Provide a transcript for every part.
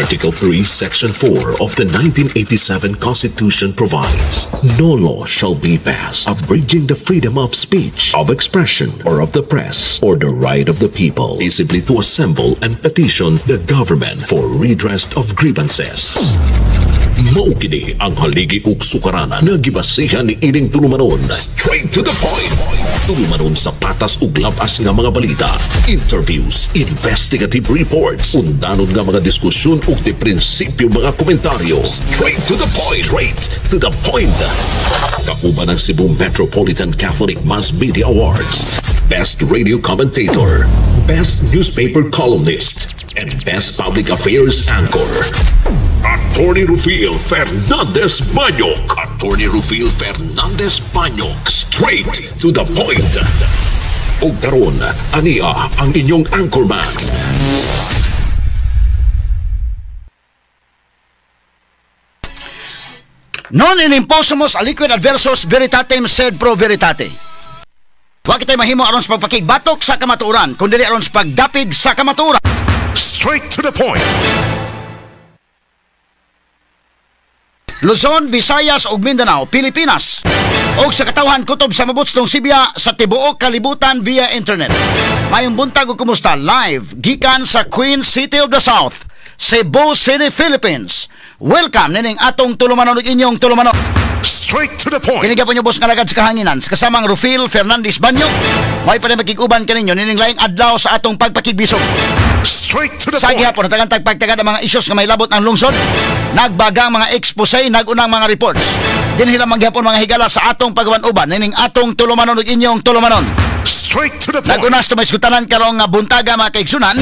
Article 3, Section 4 of the 1987 Constitution provides, "No law shall be passed abridging the freedom of speech, of expression, or of the press, or the right of the people peaceably to assemble and petition the government for redress of grievances." Mao kini ang haligi ug sukaranan nga gibasihan ni ining tulumanon. Straight to the point. Tulumanon sa patas ug labas nga mga balita, interviews, investigative reports, undanon nga mga diskusyon ug di prinsipyo mga komentaryo. Straight to the point. Straight to the point. Kauban ang Cebu Metropolitan Catholic Mass Media Awards, Best Radio Commentator, Best Newspaper Columnist, and Best Public Affairs Anchor. Attorney Rufil Fernandez Banyok. Attorney Rufil Fernandez Banyok. Straight to the point. Ug karon, ania ang inyong anchorman. Non in imposumus aliquid adversus veritatem sed pro veritate. Wa kitay mahimo aron sa pagpakigbatok sa kamatuoran, kundi aron sa pagdapig sa kamatuoran. Straight to the point. Luzon, Visayas ug Mindanao, Pilipinas. Og sa katawhan kutob sa mabutstong Sibya sa tibuok kalibutan via internet. Mayong buntag ug kumusta live gikan sa Queen City of the South, Cebu City, Philippines. Welcome nining atong tulumanon ug inyong tulumanon. Straight to the point. Kini gyapon boss nga lagad sa kahanginan sa kasamang Rufil Fernandez Banyo. May pa makig-uban kaninyo nining laing adlaw sa atong pagpakigbisog. Straight to the Sa point. gihapon tagan tagpagtagad ang mga isyos nga may labot ang lungsod, nagbaga ang mga expose, nagunang mga reports. Dinhi lamang gihapon mga higala sa atong paghuban-uban nining atong tulumanon ug inyong tulumanon. Straight to the point. Nagunas tumay skutanan karong nga buntaga mga kaigsunan.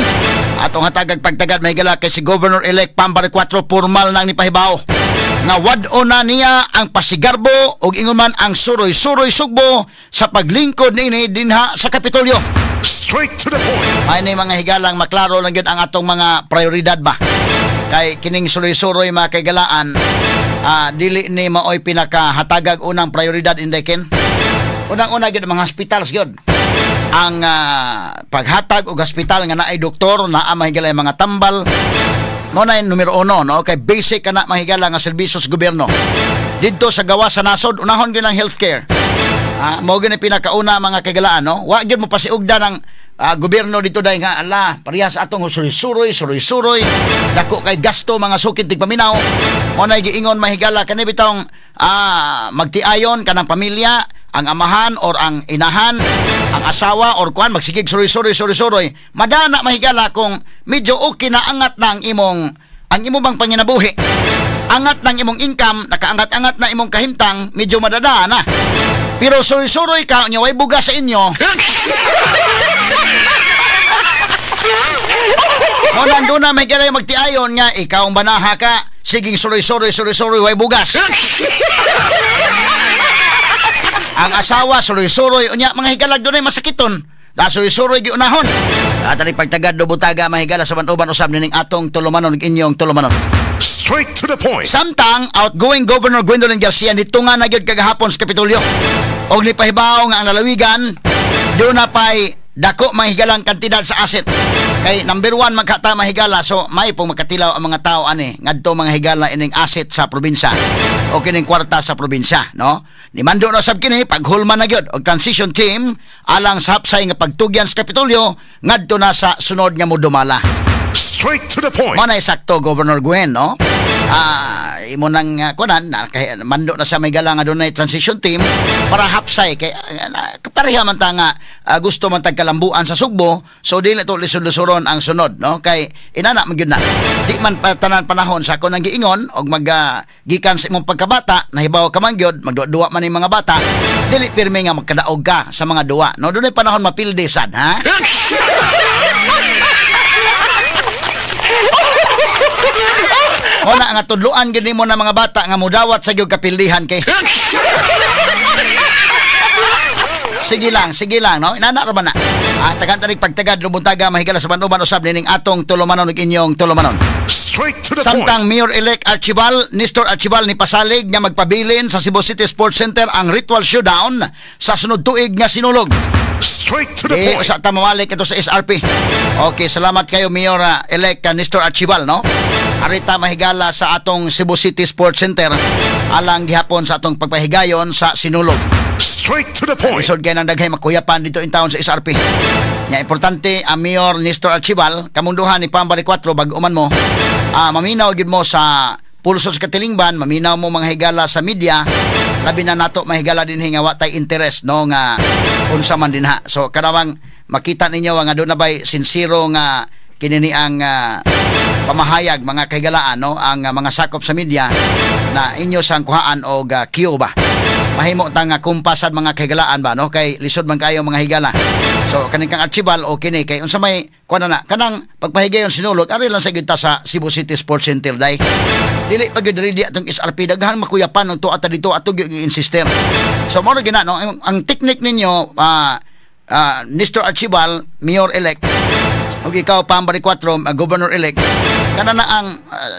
Atong hatagag pagtagad may higala kay si Governor-elect Pam Baricuatro formal nang nipahibaw nga wad-o na niya ang pasigarbo ug ingon man ang suroy-suroy sugbo sa paglingkod niini dinha sa Kapitolyo. Straight to the point. Ay ni mga higalang maklaro lang gyud ang atong mga prioridad ba. Kay kining suroy-suroy mga kaigalaan, dili ni maoy pinakahatagag unang prioridad inday ken. Unang-una gyud ang mga hospitals gyud. Ang paghatag og hospital nga naay doktor, naa mahigala mga tambal. Mo na yung numero 1, no? Kay basic ka na mahigala nga serbisyo sa gobyerno. Didto sa gawas sa nasod, unahon gyud ang healthcare. Mao gyud ang pinakauna mga kaigalaan, no? Wa gyud mo pasiugda ng gobyerno dito dahil nga ala parehas atong suroy-suroy, suroy-suroy, dako kay gasto mga sukid tigpaminaw. Mo na giingon mahigala kani bitong magtiayon kanang pamilya, ang amahan or ang inahan, ang asawa or kuan magsigig suroy-suroy, suroy-suroy. Madana mahigala kung medyo okay na angat na ang imong bang panginabuhi. Angat ng imong income, nakaangat-angat na imong kahimtang, medyo madada na. Pero suroy-suroy ka, unya way buga sa inyo. O nandun na may galay magtiayon nga, ikaw ang banaha ka, siging suroy-suroy, suroy-suroy, way bugas. Ang asawa, suroy-suroy, unya, mga higalag doon ay masakiton. Da suroy-suroy giunahon. At ang pagtagad do butaga, mahigala sa ban-uban usab nining atong tulumanon, inyong tulumanon. Straight to the point. Samtang, outgoing Governor Gwendolyn Garcia nito nga na gyud kagahapon sa Kapitolyo. Og nipahibaw nga ang lalawigan, doon na pa'y dako mahigalang kantidad sa asset. Kay number 1 magkata mahigala, so may pong makatilaw ang mga tao ani ngadto mga higala ining asset sa probinsya o kining kwarta sa probinsya, no? Ni mando na sab kini paghulman na gyud og transition team alang sa hapsay nga pagtugyan sa Kapitolyo ngadto na sa sunod nga modumala. Straight to the point. Mo na sakto Governor Gwen, no? Imo nang kunan na kay mando na sa may gala nga dunay transition team para hapsay kay pareha man ta nga gusto man tag kalambuan sa Sugbo, so dili to lisod-lisoron ang sunod, no? Kay inana man gyud na. Di man pa tanan panahon sa ako nang giingon og mag gikan sa imong pagkabata nahibaw ka man gyud magduwa-duwa man ning mga bata, dili pirmi nga magkadaog ka sa mga duwa, no? Dunay panahon mapildi sad, ha? Wala nga tudloan gid nimo na mga bata nga mudawat sa gyud kapildihan kay. Sige lang, no? Inana ra ba na? Tagan tanig pagtagad lubuntaga mahigala sa ban-uban usab nining atong tulumanon ug inyong tulumanon. Straight to the point. Samtang Mayor-elect Archival, Nestor Archival ni pasalig nga magpabilin sa Cebu City Sports Center ang ritual showdown sa sunod tuig nga sinulog. Straight to the point. Sa tamawalik ito sa SRP. Okay, salamat kayo Mayor-elect Nestor Archival, no? Arita mahigala sa atong Cebu City Sports Center alang gihapon sa atong pagpahigayon sa Sinulog. Straight to the point. Lisod kay nang daghay makuyapan dito in town sa SRP. Nya importante ang Mayor Nestor Archival kamunduhan ni Pambari 4 bag-o man mo. Maminaw gyud mo sa pulso sa katilingban, maminaw mo mga higala sa media, labi na nato mahigala dinhi nga wa tay interest no nga unsa man dinha. So kanawang makita ninyo nga doon na bay sincero nga kinini ang pamahayag mga kahigalaan no ang mga sakop sa media na inyo sang kuhaan og cue ba. Mahimo ta nga kumpasad mga kahigalaan ba no kay lisod man kayo mga higala. So kaning kang Archival o kini kay unsa may kuan na kanang pagpahigayon Sinulog ari lang sa gyud ta sa Cebu City Sports Center day. Dili pa gyud ready atong SRP daghan makuyapan og tuwa ta dito ato gyud gi-insister. So mao ra gyud na no ang technique ninyo Nestor Archival mayor elect ug ikaw Pambari 4 governor elect kana na ang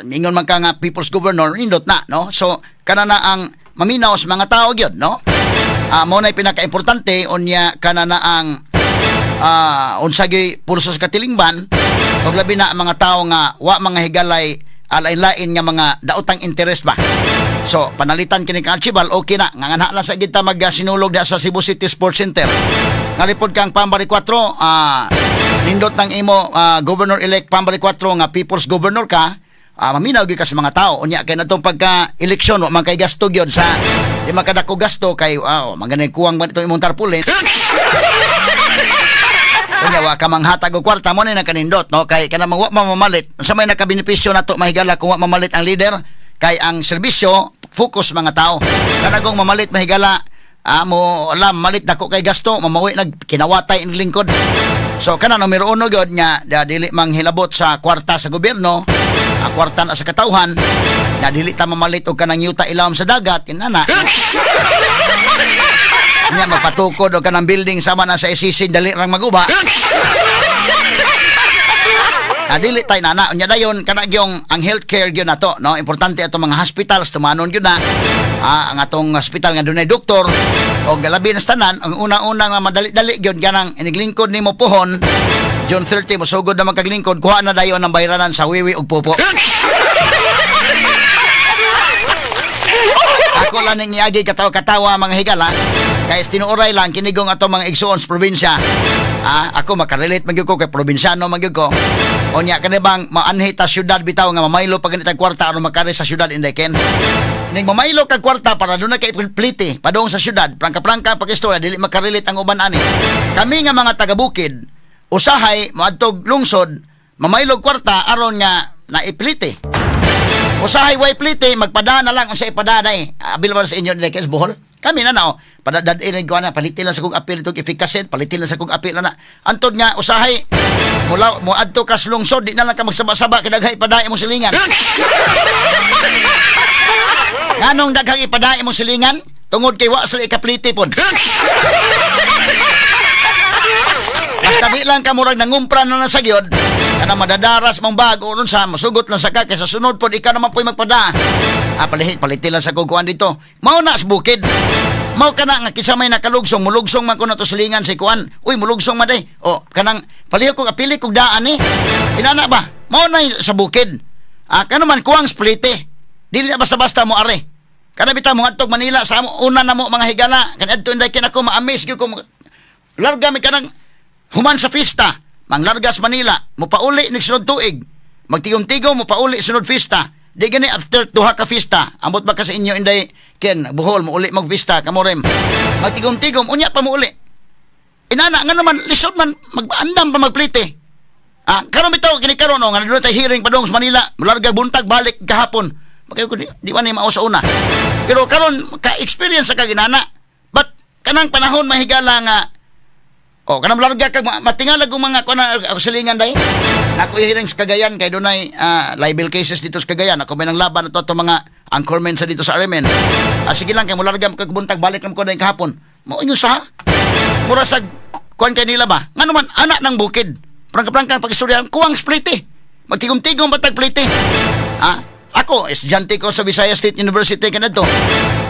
ingon man ka nga people's governor nindot na no. So kana na ang maminaw sa mga tao gyud no. Mao nay pinakaimportante unya kana na ang unsa gyud pulso sa katilingban ug labi na ang mga tao nga wa mga higalay alain-lain nga mga daotang interest ba. So panalitan kini kang Archival okay na nga nganha lang sa gyud ta magsinulog diha sa Cebu City Sports Center. Ngalipod kang Pambari 4 nindot ng imo governor elect Pambari 4 nga people's governor ka, maminaw gyud ka sa mga tao. Unya kay natong pagka eleksyon wa man kay gasto gyud sa di man kadako gasto kay manganay kuwang man itong imong tarpaulin. Unya wa ka manghatag og kwarta mo ni nakanindot no kay kanang wa mamamalit. Unsa may nakabenepisyo nato mahigala kung wa mamalit ang leader kay ang serbisyo focus mga tao. Kanagong mamalit mahigala mo alam malit dako kay gasto mamawi nag kinawatay ang lingkod. So kana numero 1 gyud nga dili manghilabot sa kwarta sa gobyerno, ang kwarta na sa katawhan, na dili ta mamalit og kanang yuta ilawom sa dagat inana. Nya magpatukod og kanang building sama na sa SCC dali rang maguba. Na dili tay nana unya dayon kana gyong ang healthcare gyud nato no. Importante atong mga hospitals tumanon gyud na ang atong hospital nga dunay doktor og labi na sa tanan ang una-una nga madali-dali gyud kanang iniglingkod nimo pohon June 30 mosugod na magkaglingkod kuha na dayon ang bayranan sa wiwi ug pupo. Ako lang ning iagi katawa-katawa mga higala kay tinuoray lang kinigong ato mga igsuon sa probinsya. Ako makarelate man gyud ko kay probinsyano man gyud ko. Unya kani bang maanhi ta syudad bitaw nga mamaylo pa ganit ang kwarta aron makari sa syudad inday ken. Ning mamaylo kag kwarta para doon na kay plite padung sa syudad, prangka-prangka pag-istorya dili makarelate ang uban ani. Kami nga mga taga-bukid usahay moadtog lungsod mamaylog kwarta aron nga naiplite. Usahay way plite magpada na lang unsa ipadanay. Abil ba sa inyo inday ken sa Bohol? Kami na nao, padadad-inig ko na, palitin lang sa kong apil itong efficacy, palitin lang sa kong apil na. Antod nga, usahay, mula, mo adto ka sa lungsod, di na lang ka magsaba-saba, kay daghang ipaday mong silingan. Nganong daghang ipaday mong silingan? Tungod kay wa sila ikapliti pon. Basta di lang ka murag nangumpra na na sa gyud, kana madadaras mong bag o sa masugot lang sa ka, kaysa sunod pod ikaw naman po'y magpada. Palitin lang sa kukuan dito. Mao na sa bukid. Mao kana nga kinsa may nakalugsong, mulugsong man ko na to silingan si kuan. Uy, mulugsong man day. O kanang paliho kog apili kog daan ni. Inana ba? Mao na sa bukid. Kano man kuwang splite. Dili na basta-basta mo are. Kana bitaw mo ngadtog Manila sa amo una na mo mga higala. Kanadto inday kin ako ma-amaze gyud ko. Larga mi kanang human sa pista, manglargas Manila, mopauli nig sunod tuig. Magtigom-tigom mopauli sunod pista. Di gani after duha ka pista. Ambot ba ka sa inyo inday ken Bohol mouli mag pista kamo rem. Magtigom-tigom unya pa mouli. Inana nga naman lisod man magandam pa magplite. Karon bitaw kini karon no nga dunay tay hearing padung sa Manila, molarga buntag balik gahapon. Makayo ko di ba ni mao sa una. Pero karon ka-experience sa kaginana. But kanang panahon mahigala nga o kanang larga kag matingalag og mga kuan ako silingan day. Ako hearing sa Cagayan kay dunay libel cases dito sa Cagayan. Ako may nang laban ato mga anchormen sa dito sa RMN. Sige lang kay molarga kag buntag balik nam ko day kahapon. Mao inyo sa mura sa kuan kay nila ba? Ngano man anak ng bukid. Prangka-prangka pag-istorya kuwang splite. Magtigom-tigom batag plite. Ako estudyante ko sa Visayas State University kanadto.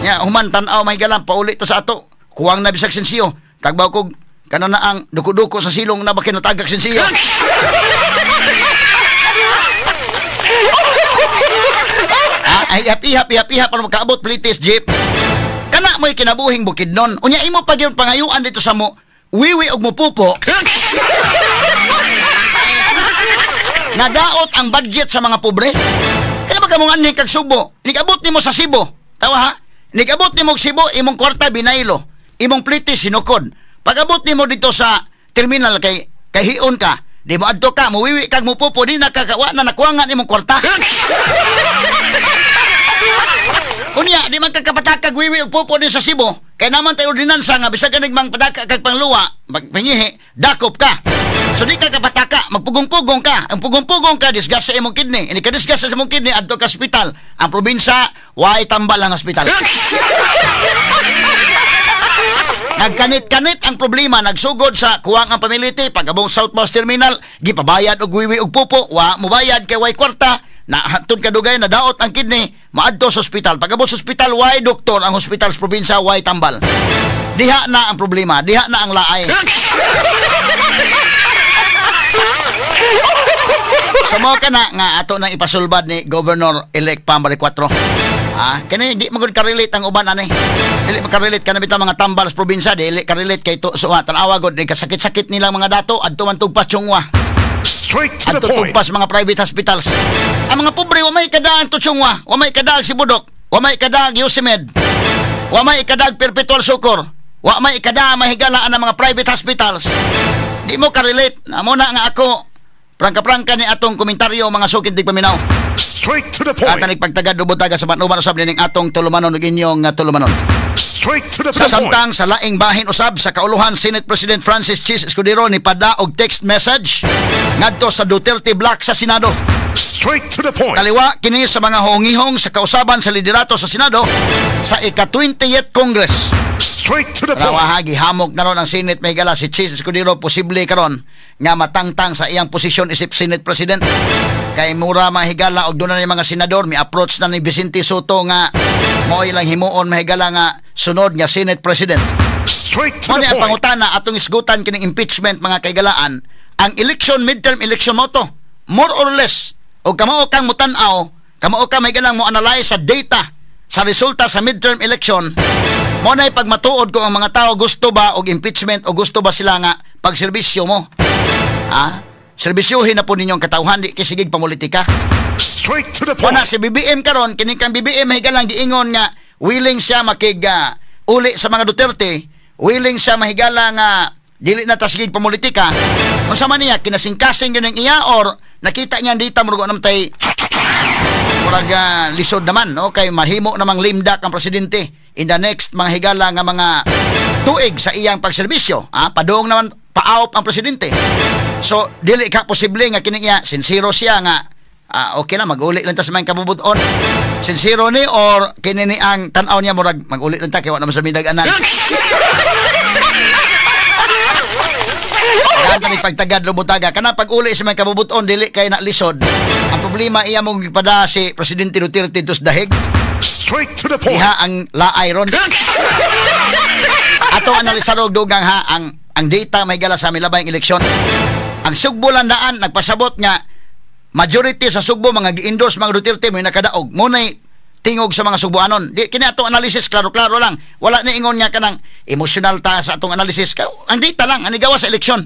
Nya human tan-aw mahigalam pauli ta sa ato. Kuwang na bisag sensiyo. Kagbaw kog kana na ang duko-duko sa silong na ba kinatagak sensiyo. Ha? Ay, ihap, ihap, ihap, para makaabot plitis jeep. Kana mo'y kinabuhing Bukidnon. Unya imo pa gyud pangayuan dito sa mo wiwi og mupupo. Nadaot ang budget sa mga pobre. Kaya ba kamong anhi kag Subo? Nigabot nimo sa Cebu. Tawa ha? Nigabot nimo og Cebu, imong kwarta binaylo, imong plitis sinukod. Pag-abot nimo dito sa terminal kay kahion ka, di mo adto ka, muwiwi kag mupupo, di nakakawa na nakuha nga nimong kwarta. Unya, di man kakapatakag wiwi og pupo din sa Cebu. Kay naman tayo ordinansa nga bisag ganig mang padaka kag pangluwa, magpangihi, dakop ka. So di ka kapataka, magpugong-pugong ka. Ang pugong-pugong ka, disgust sa imong kidney. Ini ka disgust sa imong kidney, adto ka ospital. Ang probinsya, way tambal ang ospital. Nagkanit-kanit ang problema, nagsugod sa kuwang ang pamiliti, pag-abong South Bus Terminal, gipabayad og wiwi og pupo, wa mubayad kay way kwarta, na hantod kadugay na daot ang kidney, maadto sa ospital. Pag-abot sa ospital, way doktor ang ospital sa probinsya, way tambal. Diha na ang problema, diha na ang laay. Sa mga ka na nga ato nang ipasulbad ni Governor-elect Pam Baricuatro. Ah, kani di man gud ka-relate ang uban ani. Dili makarelate kana bitaw mga tambal sa probinsya, dili ka-relate kay to so tan-awa gud ni kasakit-sakit nilang mga dato adto man tugpas Chongwa. Straight to the Adto point. tugpas mga private hospitals. Ang mga pobre wa may kadaang to Chongwa, wa may kadaang Sibudok, wa may kadaang Yosemed, wa may kadaang Perpetual Succour, wa may kadaang mahigalaan ang mga private hospitals. Di mo ka-relate. Amo na nga ako prangka-prangka ni atong komentaryo mga sukin tigpaminaw. Straight to the point. At nagpagtagad lubot-taga sa manuman usab nining atong tulumanon ug inyong tulumanon. Straight to the Sa point. samtang sa laing bahin usab sa kauluhan, Senate President Francis Chis Escudero ni pada og text message ngadto sa Duterte Block sa Senado. Straight to the point. Kaliwa kini sa mga hongihong sa kausaban sa liderato sa Senado sa ika-20th Congress. Straight to the point. Rawaha gihamok na ron ang Senate may gala si Chis Escudero posible karon nga matangtang sa iyang posisyon isip Senate President. Kay mura mahigala og doon na mga senador mi approach na ni Vicente Soto nga mao ilang himuon mahigala nga sunod nga Senate President. Straight to Mo the ni ang point. pangutana atong isgutan kining impeachment mga kaigalaan, ang election midterm election mo to more or less og kamao kang mutan-aw, kamao ka mahigalang mo analyze sa data sa resulta sa midterm election, mo na'y pagmatuod kung ang mga tao gusto ba og impeachment o gusto ba sila nga pagserbisyo mo. Ah, serbisyuhin na po ninyong katawhan, di kisigig pamulitika. Straight to the point. Wala si BBM karon, kining kang BBM mahigalang giingon nga willing siya makig uli sa mga Duterte, willing siya mahigala nga dili na ta sigig pamulitika. Unsa man niya kinasingkasing yun ang iya or nakita niya dita murag anam tay murag lisod naman, no? Kay mahimo namang limdak ang presidente in the next mga higala nga mga tuig sa iyang pagserbisyo. Ah, padung naman paawop ang presidente. So dili ka posible nga kini iya sincero siya nga okay na mag-uli lang ta sa mga kabubuton. Sincero ni or kini ni ang tan-aw niya murag mag-uli lang ta kay wa naman sa midag-anan. Daghan ni pagtagad lumutaga kana pag-uli sa mga kabubuton dili kay na lisod. Ang problema iya mong gipada si Presidente Duterte dos dahig. Straight to the point. Diha ang laay ron. Ato analisar og dugang ha ang data may gala sa milabayng eleksyon. Ang Sugbo landaan nagpasabot nga majority sa Sugbo mga gi-endorse mga Duterte may nakadaog. Munay tingog sa mga Sugboanon. Di kini atong analysis klaro-klaro lang. Wala ni ingon nga kanang emotional ta sa atong analysis. Ang data lang ani gawa sa eleksyon.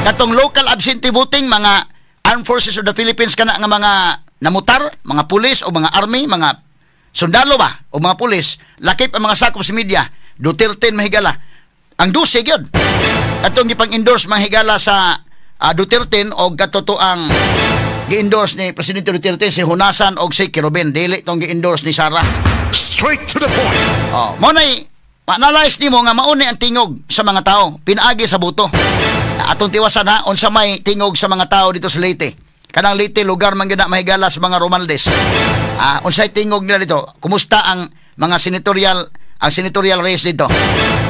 Katong local absentee voting mga Armed Forces of the Philippines kana nga mga namutar, mga pulis o mga army, mga sundalo ba o mga pulis, lakip ang mga sakop sa media, Duterte mahigala. Ang 12 gyud. Katong gipang-endorse mahigala sa Duterte o katotoang gi-endorse ni Presidente Duterte si Honasan og si Querubin, dili tong gi-endorse ni Sara. Straight to the point. Oh, mo nay ma-analyze nimo nga mauni ang tingog sa mga tao pinaagi sa boto. Atong tiwasan ha unsa may tingog sa mga tao dito sa Leyte. Kanang Leyte lugar man gyud na mahigala sa mga Romualdez. Unsay tingog nila dito? Kumusta ang mga senatorial ang senatorial race dito?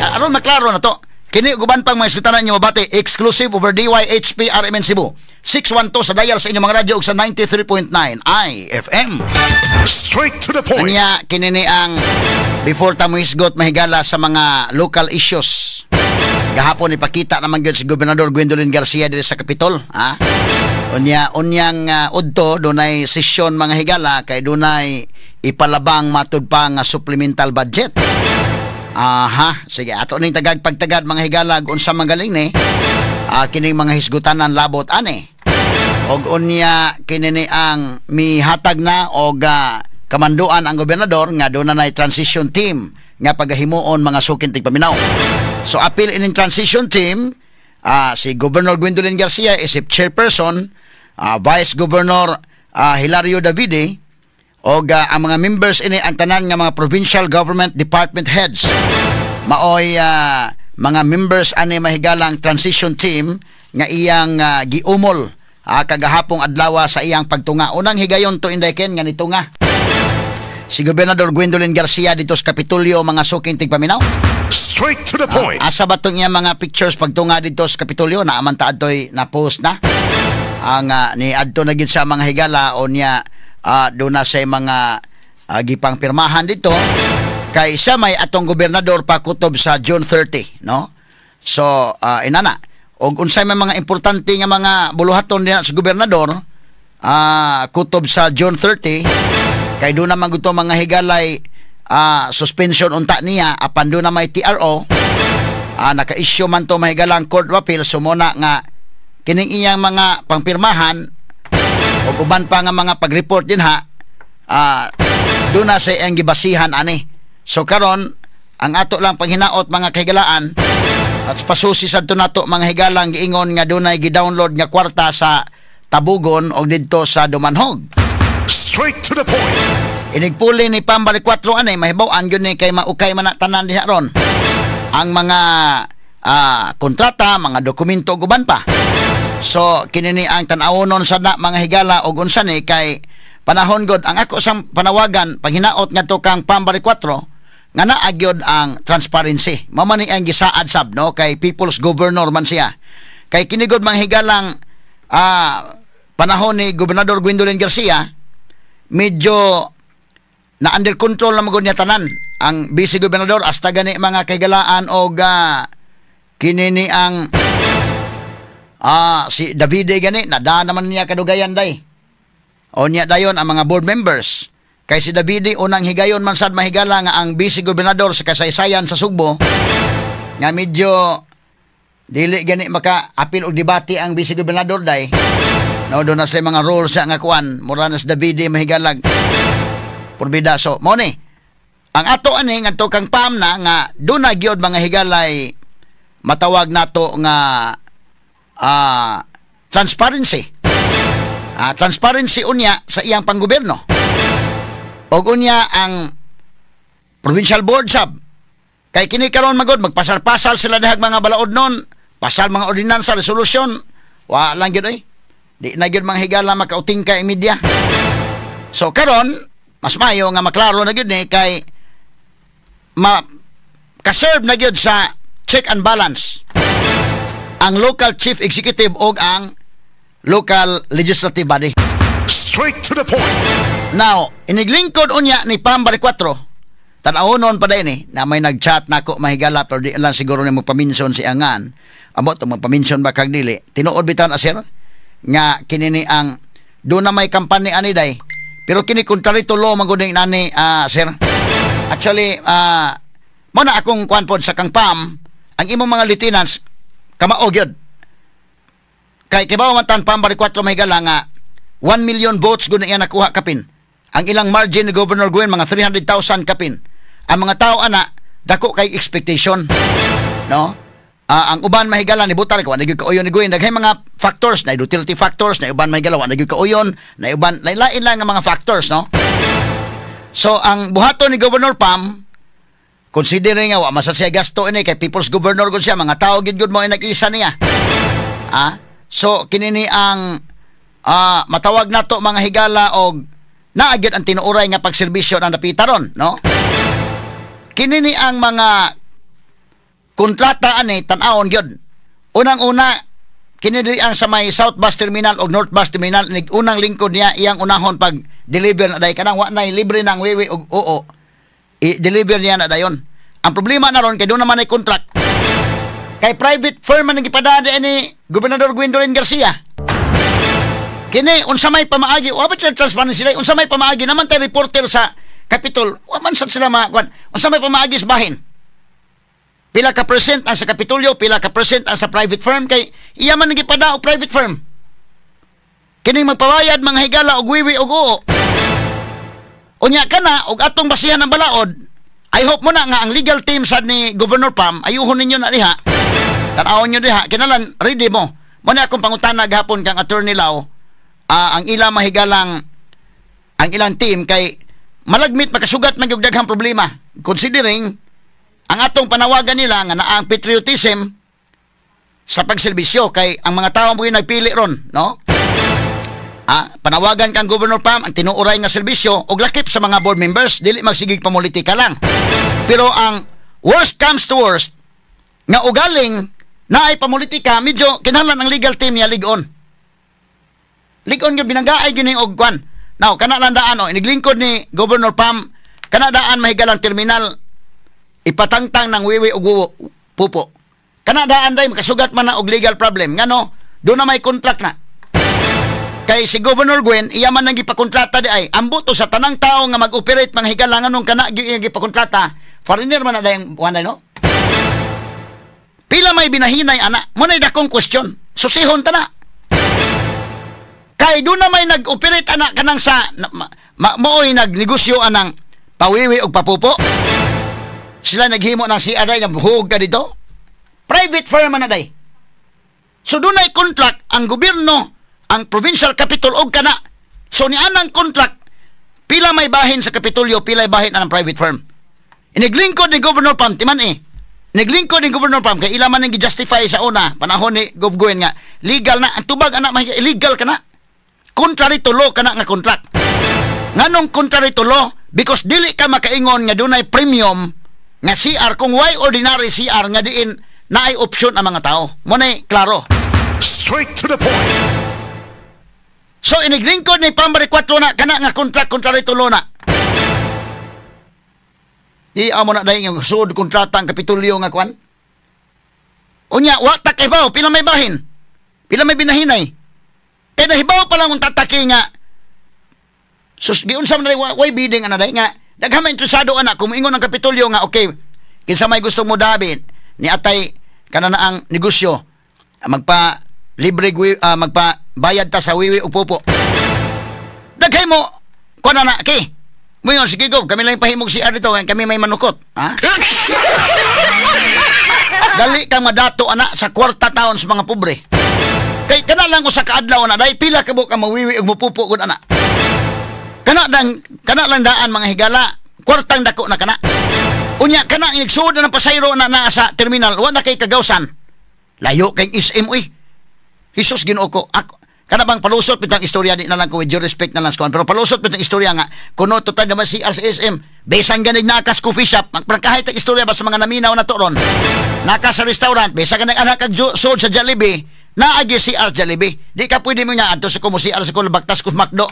Aron maklaro na to. Kini uban pang mga isgutanan niyo mabati exclusive over DYHP RMN Cebu 612 sa dial sa inyong mga radyo ug sa 93.9 IFM. Straight to the point. Kanya kini ni ang before ta mohisgot mahigala sa mga local issues. Gahapon ipakita naman gyud si Gobernador Gwendolyn Garcia diri sa Capitol, ha? Unya unyang udto dunay sesyon, mga higala, kay dunay ipalabang matud pa nga supplemental budget. Aha, sige, ato ning tagag pagtagad, mga higala, unsa magaling ni kining mga hisgutanan labot ani. Og unya kini ni ang mihatag na og kamanduan ang gobernador nga doon na transition team nga pagahimuon, mga suking tigpaminaw. So apil ining transition team si Governor Gwendolyn Garcia isip chairperson, Vice Governor Hilario Davide, og ang mga members ini ang tanan nga mga provincial government department heads. Maoy mga members ani, mahigalang transition team nga iyang giumol kagahapong adlaw sa iyang pagtunga. Unang higayon to, Inday Ken, nga nitunga si Gobernador Gwendolyn Garcia dito sa Kapitolyo, mga suking tigpaminaw. Straight to the point. Asa ba tong iyang mga pictures pagtunga dito sa Kapitolyo? Naaman ta adtoy na post na. Ang ni adto na gid sa mga higala o niya doon na sa mga gipang pirmahan dito kay siya may atong gobernador pa kutob sa June 30, no? So inana og unsay may mga importante nga mga buluhaton diha sa gobernador kutob sa June 30, kay doon naman gusto, mga higalay, suspension unta niya apan doon na may TRO, naka-issue man to, mahigalang court of appeal. So muna nga kining iyang mga pangpirmahan ug uban pa nga mga pag-report din ha, doon na sa iyang gibasihan ani. So karon ang ato lang panghinaot, mga kahigalaan, at pasusi sad to nato, mga higalang giingon nga dunay gi-download nga kwarta sa Tabugon og didto sa Dumanhog. Straight to the point. Inigpuli ni Pam Baricuatro ani, mahibaw-an gyud ni kay maukay man na tanan diha ron. Ang mga kontrata, mga dokumento ug uban pa. So kini ni ang tan-awonon sa na, mga higala, og unsa ni kay panahon god ang ako sang panawagan, panghinaot ngadto kang Pam Baricuatro nga naa gyud ang transparency. Mao man ni ang gisaad sab, no, kay people's governor man siya. Kay kini gud, mga higalang, panahon ni Gobernador Gwendolyn Garcia, medyo na under control na magud niya tanan ang vice gobernador hasta gani, mga kahigalaan, og kini ni ang si Davide gani nada naman niya kadugayan day o niya dayon ang mga board members, kay si Davide unang higayon man sad, mahigala, nga ang vice gobernador sa kasaysayan sa Sugbo nga medyo dili gani maka apil og debate ang vice gobernador day, no? Doon na sila mga rules nga kuan, mura na si Davide, mahigalag, purbida. So mo ni ang ato ani ngadto kang Pam na nga doon na gyud, mga higalay, matawag nato nga transparency. Transparency unya sa iyang panggobyerno. Og unya ang provincial board sab. Kay kini karon magod magpasal-pasal sila dihag mga balaod nun, pasal mga ordinansa, resolusyon, wa lang gyud oy. Di na gyud, mga higala, makauting ka media. So karon mas mayo nga maklaro na gyud ni kay ma kaserve na gyud sa check and balance ang local chief executive og ang local legislative body. Straight to the point. Now, iniglingkod unya ni Pam Baricuatro, tan-awonon pa din eh, na may nag-chat nako, mahigala, pero di lang siguro ni magpaminson si Angan. Amot, magpaminson ba kag dili? Tinuod bitan, asir, nga kinini ang, doon na may kampanya ani day, pero kini contrary to law maguding nani, sir. Actually, mo na akong kuan pod sa kang Pam, ang imong mga lieutenants, kamao gyud. Kay kibaw man tan Pam Baricuatro, mahigala, nga 1 million votes gud na iya nakuha kapin. Ang ilang margin ni Governor Gwen mga 300,000 kapin. Ang mga tao ana dako kay expectation. No? Ang uban, mahigala, ni butar ko wa gyud kauyon ni Gwen. Daghay mga factors na Duterte factors na uban, mahigala, wa gyud kauyon na uban, lain-lain lang ang mga factors, no? So ang buhaton ni Governor Pam, considering nga wa man siya gasto ini kay people's governor gud siya, mga tao gid gud mo ay nag-isa niya. So kini ni ang matawag nato, mga higala, og naa gyud ang tinuoray nga pagserbisyo ng dapita ron, no? Kini ni ang mga kontrata ani tan-awon gyud. Unang-una kini diri ang sa may South Bus Terminal og North Bus Terminal, nig unang lingkod niya iyang unahon pag deliver na day kanang wa nay libre nang wiwi og oo. I-deliver niya na dayon. Ang problema na ron kay doon naman ay contract. Kay private firm man ang gipadaan ni Gobernador Gwendolyn Garcia. Kini unsa may pamaagi, wa ba sila transparency sila? Unsa may pamaagi naman tay reporter sa Capitol, wa man sad sila makuan. Unsa may pamaagi sa bahin? Pila ka percent ang sa Kapitolyo, pila ka percent ang sa private firm, kay iya man gipada og private firm. Kining magpabayad, mga higala, og wiwi og oo. Unya kana og atong basihan ng balaod, I hope mo na nga ang legal team sad ni Governor Pam, ayuhon ninyo na diha. Tan-awon nyo diha, kinalan ready mo. Mo na akong pangutana gahapon kang Attorney Lau, ang ila mahigalang ang ilang team kay malagmit makasugat man gyud daghang problema considering ang atong panawagan nila nga naa ang patriotism sa pagserbisyo kay ang mga tao mo nagpili ron, no? Panawagan kang Governor Pam ang tinuoray nga serbisyo og lakip sa mga board members, dili magsigig pamulitika lang. Pero ang worst comes to worst nga ugaling naay pamulitika, medyo kinahanglan ang legal team niya ligon. Ligon gyud binanggaay gini og kwan. Now, kana lang daan, oh, iniglingkod ni Governor Pam kana daan, mahigalang, terminal ipatangtang ng wiwi ug wuwo, pupo. Kana daan day makasugat man na og legal problem ngano do na may contract na. Kay si Governor Gwen, iya man nang gipakontrata di ay ambot to sa tanang tao nga mag-operate, mga higala, nganong kana gyud iyang gipakontrata, foreigner man na dayang kuan, no? Pila may binahinay ana mo na dakong question. Susihon ta na. Kay doon na may nag-operate ana kanang sa na, maoy nagnegosyo anang pawiwi og papupo. Sila naghimo ng CRI nga huog ka dito. Private firm man na day. So doon ay contract ang gobyerno, ang provincial capital og kana. So ni anang contract, pila may bahin sa Kapitolyo, pila may bahin ang private firm. Iniglingkod ni Governor Pam, timan eh. Naglingkod ni Governor Pam kay ila man ang gi-justify sa una panahon ni Gov Gwen nga legal na ang tubag ana, illegal kana. Contrary to law kana nga contract. Nganong contrary to law? Because dili ka makaingon nga dunay premium nga CR kung why ordinary CR nga diin naay option ang mga tao. Mo nay klaro. Straight to the point. So iniglingkod ni Pam Baricuatro na kana nga contract, contrary to law na. Di amo na dahil nga sud kontrata ang Kapitolyo nga kwan. Unya, wa ta kay baw, pila may bahin. Pila may binahinay. Kay nahibaw pa lang kung tataki nga sus giunsa man dai way bidding ana dai nga daghan man interesado ana kung moingon ang Kapitolyo nga okay, kinsa may gusto mo dabi ni atay kana na ang negosyo, magpa libre magpa bayad ta sa wiwi ug pupo. Daghay mo kuan na kay Moingon, sige go, kami lang pahimog si dito, kami may manukot. Ha? Dali kang madato ana sa kwarta taon sa mga pobre. Kay kana lang usa ka adlaw na dai pila ka buok ang mawiwi ug mupupo gud ana. Kana lang daan, mga higala, kwartang dako na kana. Unya kana inigsuod na ng pasayro na naa sa terminal, wa na kay kagawsan. Layo kay SM uy. Jesus, Ginoo ko. Ako, kana bang palusot bitang istorya, di na lang ko, with due respect na lang sa kuan, pero palusot bitang istorya nga kuno total naman si SM besan ganig nakas coffee shop, magprangkahay tag istorya ba sa mga naminaw na to ron, naka sa restaurant, besan ganig anak kag sold sa Jollibee, naagi si CR Jollibee, di ka pwede mo nga adto sa kumo CR sa kuno baktas ko McDo.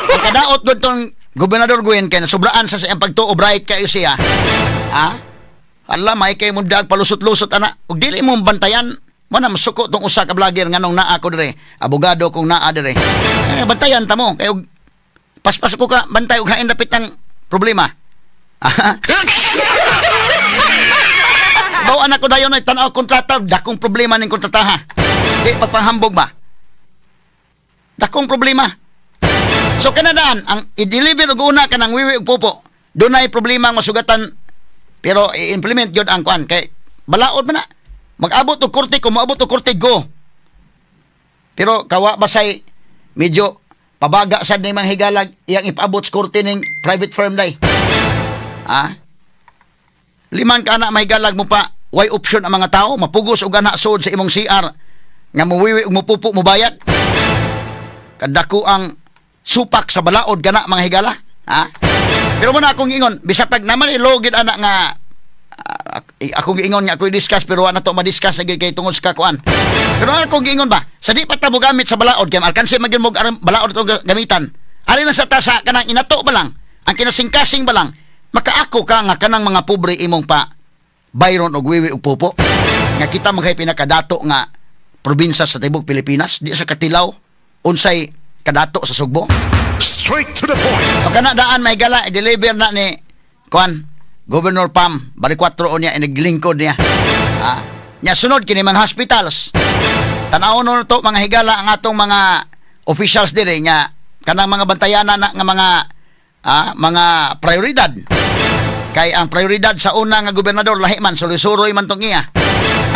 Ang kadaot doon tong Gobernador Gwen kay nasobraan sa siyang pagtuo, bright kayo siya, ha. Ala, may kay mo dag palusot-lusot ana. Ug dili mo bantayan, mo na masuko tong usa ka vlogger nganong naa ko dire. Abogado kong naa dire. Eh, bantayan ta mo kay og paspas ko ka bantay og hain dapit ang problema. Baw anak ko dayon ay tan-aw kontrata, dakong problema ning kontrataha. Di pagpanghambog ba? Dakong problema. So kanadaan ang i-deliver og una kanang wiwi ug pupo. Dunay problema ang masugatan. Pero i-implement yun ang kuan kay balaod man na. Mag-abot og korte, kung moabot og korte, go. Pero kawa basay medyo pabaga sad ni mga higalag iyang ipaabot sa korte ning private firm day. Ha? Liman ka na mahigalag mo pa way option ang mga tao mapugos og ana sud sa imong CR nga muwiwi ug mupupo mubayad. Kadako ang supak sa balaod kana, mga higala. Ha? Pero muna akong ingon, bisag pag naman ilogid ana nga akong giingon nga ako'y discuss pero wa na to ma-discuss lagi kay tungod sa kakuan. Pero ano akong giingon ba? Sa di pa ta mo gamit sa balaod kay alkansi man gyud mo balaod itong gamitan. Ari lang sa tasa kanang inato ba lang, ang kinasingkasing ba lang, makaako ka nga kanang mga pobre imong pa Byron og Wiwi ug Popo nga kita man kay pinakadato nga probinsya sa tibuok Pilipinas, di sa katilaw unsay kadato sa Sugbo. Straight to the point. O kana daan, mahigala, i-deliver na ni kuan, Governor Pam Baricuatro niya, iniglingkod niya. Ah, nya sunod kini mga hospitals. Tan-awon no to, mga higala, ang atong mga officials diri nga kanang mga bantayanan na nga mga mga prioridad. Kay ang prioridad sa una nga gobernador lahi man, suroy-suroy man tong iya.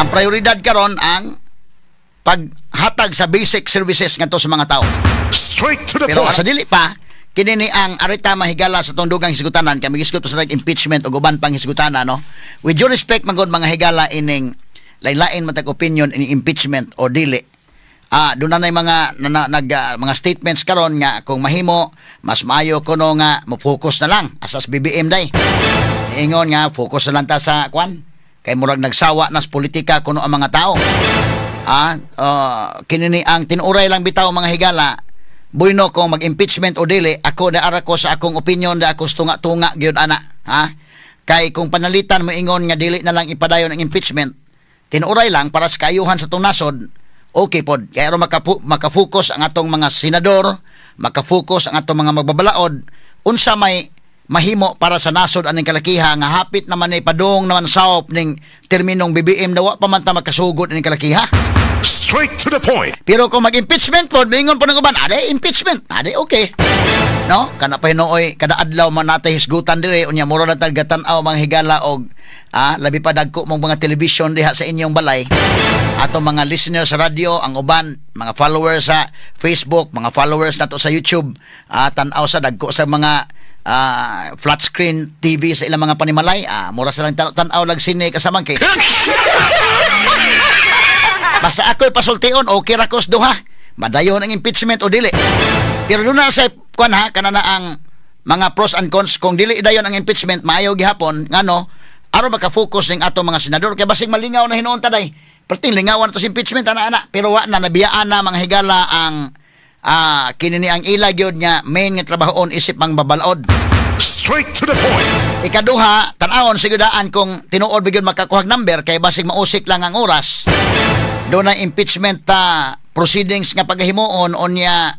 Ang prioridad karon ang paghatag sa basic services ngadto sa mga tao. Straight to the Pero point. Sa dili pa, kini ni ang arita, mahigala, sa tungdugang hisgutanan kami gisgot pa sa impeachment ug uban pang hisgutanan, no. With due respect man gud, mga higala, ining lain-lain matag opinion ini impeachment o dili. Ah, doon na mga na, na, nag mga statements karon nga kung mahimo mas maayo kuno nga mo-focus na lang asas BBM day. Ingon nga focus na lang ta sa kwan kay murag nagsawa na sa politika kuno ang mga tao. Ah, kini ni ang tinuray lang bitaw, mga higala. Bueno, kung mag-impeachment o dili, ako na ara ko sa akong opinion da ako tunga-tunga gyud ana, ha? Kay kung panalitan mo ingon nga dili na lang ipadayon ang impeachment, tinuray lang para sa kaayuhan sa atong nasod, okay pod. Kaya aron maka-focus ang atong mga senador, maka-focus ang atong mga magbabalaod, unsa may mahimo para sa nasod aning kalakiha nga hapit naman ni padung naman saop ning terminong BBM na wa pa man ta makasugod aning kalakiha. Straight to the point. Pero kung mag-impeachment po, mingon po ng uban, ade impeachment, ade okay. No? Kana pa hinuoy, kada adlaw man natay hisgutan dire, unya mura na talaga tan-aw, mga higala, og labi pa dagko mong mga television diha sa inyong balay. Ato mga listeners sa radyo, ang uban, mga followers sa Facebook, mga followers nato sa YouTube, tan-aw sa dagko sa mga flat screen TV sa ilang mga panimalay, mura sa lang tan-aw lag sine kasamang kay. Basta ako'y pasultion, okay ra kos duha. Madayon ang impeachment o dili. Pero doon na sa kuan ha, kana na ang mga pros and cons kung dili dayon ang impeachment, maayo gihapon ngano aron maka-focus ning ato mga senador kay basig malingaw na hinuon ta day. Perting lingawan to sa impeachment ana ana, pero wa na nabiyaan na, mga higala, ang kini ni ang ila gyud nga main nga trabahoon isip ang babalaod. Straight to the point. Ikaduha, tan-awon sigudaan kung tinuod ba gyud makakuhag number kay basig mausik lang ang oras. Doon na impeachment ta proceedings nga pagahimuon unya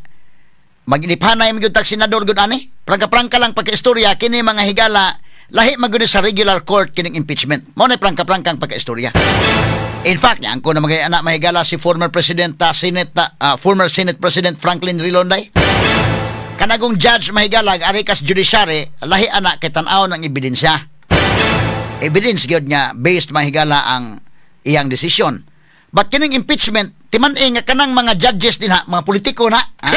maginiphanay man gyud tag senador gud ani. Prangka-prangka lang pagkaistorya kini, mga higala, lahi man gyud sa regular court kining impeachment. Mao na prangka-prangkang pagkaistorya. In fact, ang ko na mga anak, mahigala, si former President Senate former Senate President Franklin Drilon day. Kanagong judge, mahigala, ari kas judiciary, lahi ana kay tan-aw ng ebidensya. Evidence gyud nga based, mahigala, ang iyang desisyon. But kining impeachment, timan-i nga kanang mga judges din ha, mga politiko na. Ha?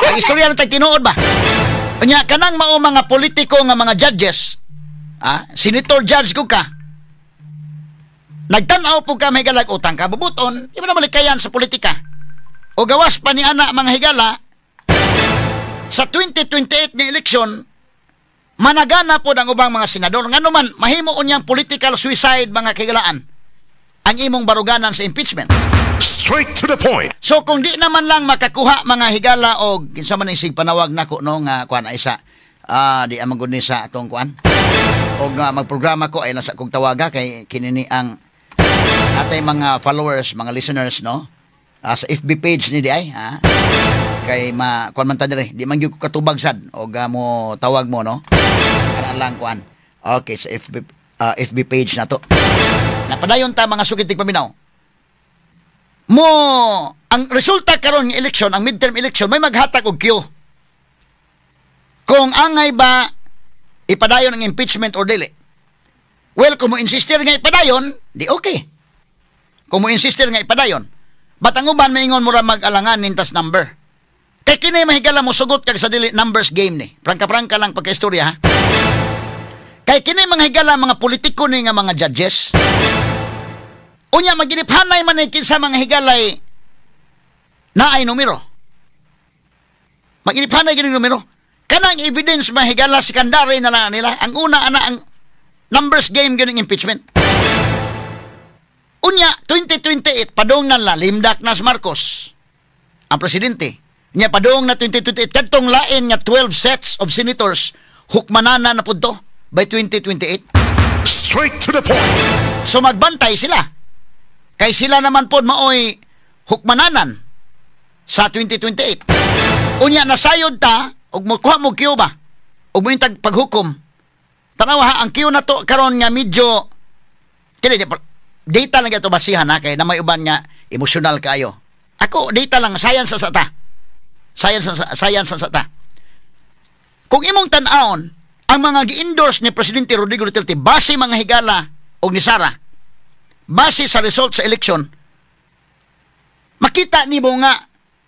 Ang istorya lang tag tinuod ba? Unya kanang mao mga politiko nga mga judges, senator judge ko ka. Nagtan-aw po ka, may galag utang ka bubuton, di ba na malikayan sa politika? O gawas pa ni ana, mga higala, sa 2028 nga eleksyon, managana po ang ubang mga senador. Ngano man, mahimo unyang political suicide, mga kahigalaan, ang imong baruganan sa impeachment. Straight to the point. So kung di naman lang makakuha, mga higala, og kinsa man ang sig panawag nako no nga kuan ay sa di amang gud ni sa atong kuan og magprograma ko ay nasa kog tawaga kay kinini ang atay mga followers, mga listeners, no, sa FB page ni di ay ha kay ma kuan man ta dire, di man gyud ko katubag sad og mo tawag mo, no, kana lang kuan. Okay, sa FB FB page na to. Napadayon ta, mga sukit paminaw mo, ang resulta karon ng eleksyon, ang midterm election, may maghatag og cue kung angay ba ipadayon ang impeachment or dili. Well, kung mo insistir nga ipadayon, di okay. Kung mo insistir nga ipadayon. But ang uban maingon mura mag-alangan nintas number. Kay kini, mahigala, mo sugot kag sa dili, numbers game ni. Prangka-prangka lang pagka-istorya ha. Kay kini, mga higala, mga politiko ni nga mga judges. Unya maginiphanay man ni kinsa, mga higalay, naay numero. Maginiphanay gini numero. Kanang evidence, mahigala, secondary na lang nila. Ang una ana ang numbers game ganing impeachment. Unya 2028 padung na la lame duck na si Marcos ang presidente. Nya padung na 2028 kadtong lain nga 12 sets of senators Hukmanana na pud to by 2028. Straight to the point. So magbantay sila. Kay sila naman pod maoy hukmananan sa 2028. Unya nasayod ta og mokuha mo queue ba? Og mointag paghukom. Tanawa ha, ang queue na to karon nga medyo kini data lang gyud basihan ha, kay na may uban nga emosyonal kaayo. Ako data lang, science sa ta. Science sa ta. Kung imong tan-awon ang mga gi-endorse ni Presidente Rodrigo Duterte base mga higala og ni Sara, base sa result sa election, makita nimo nga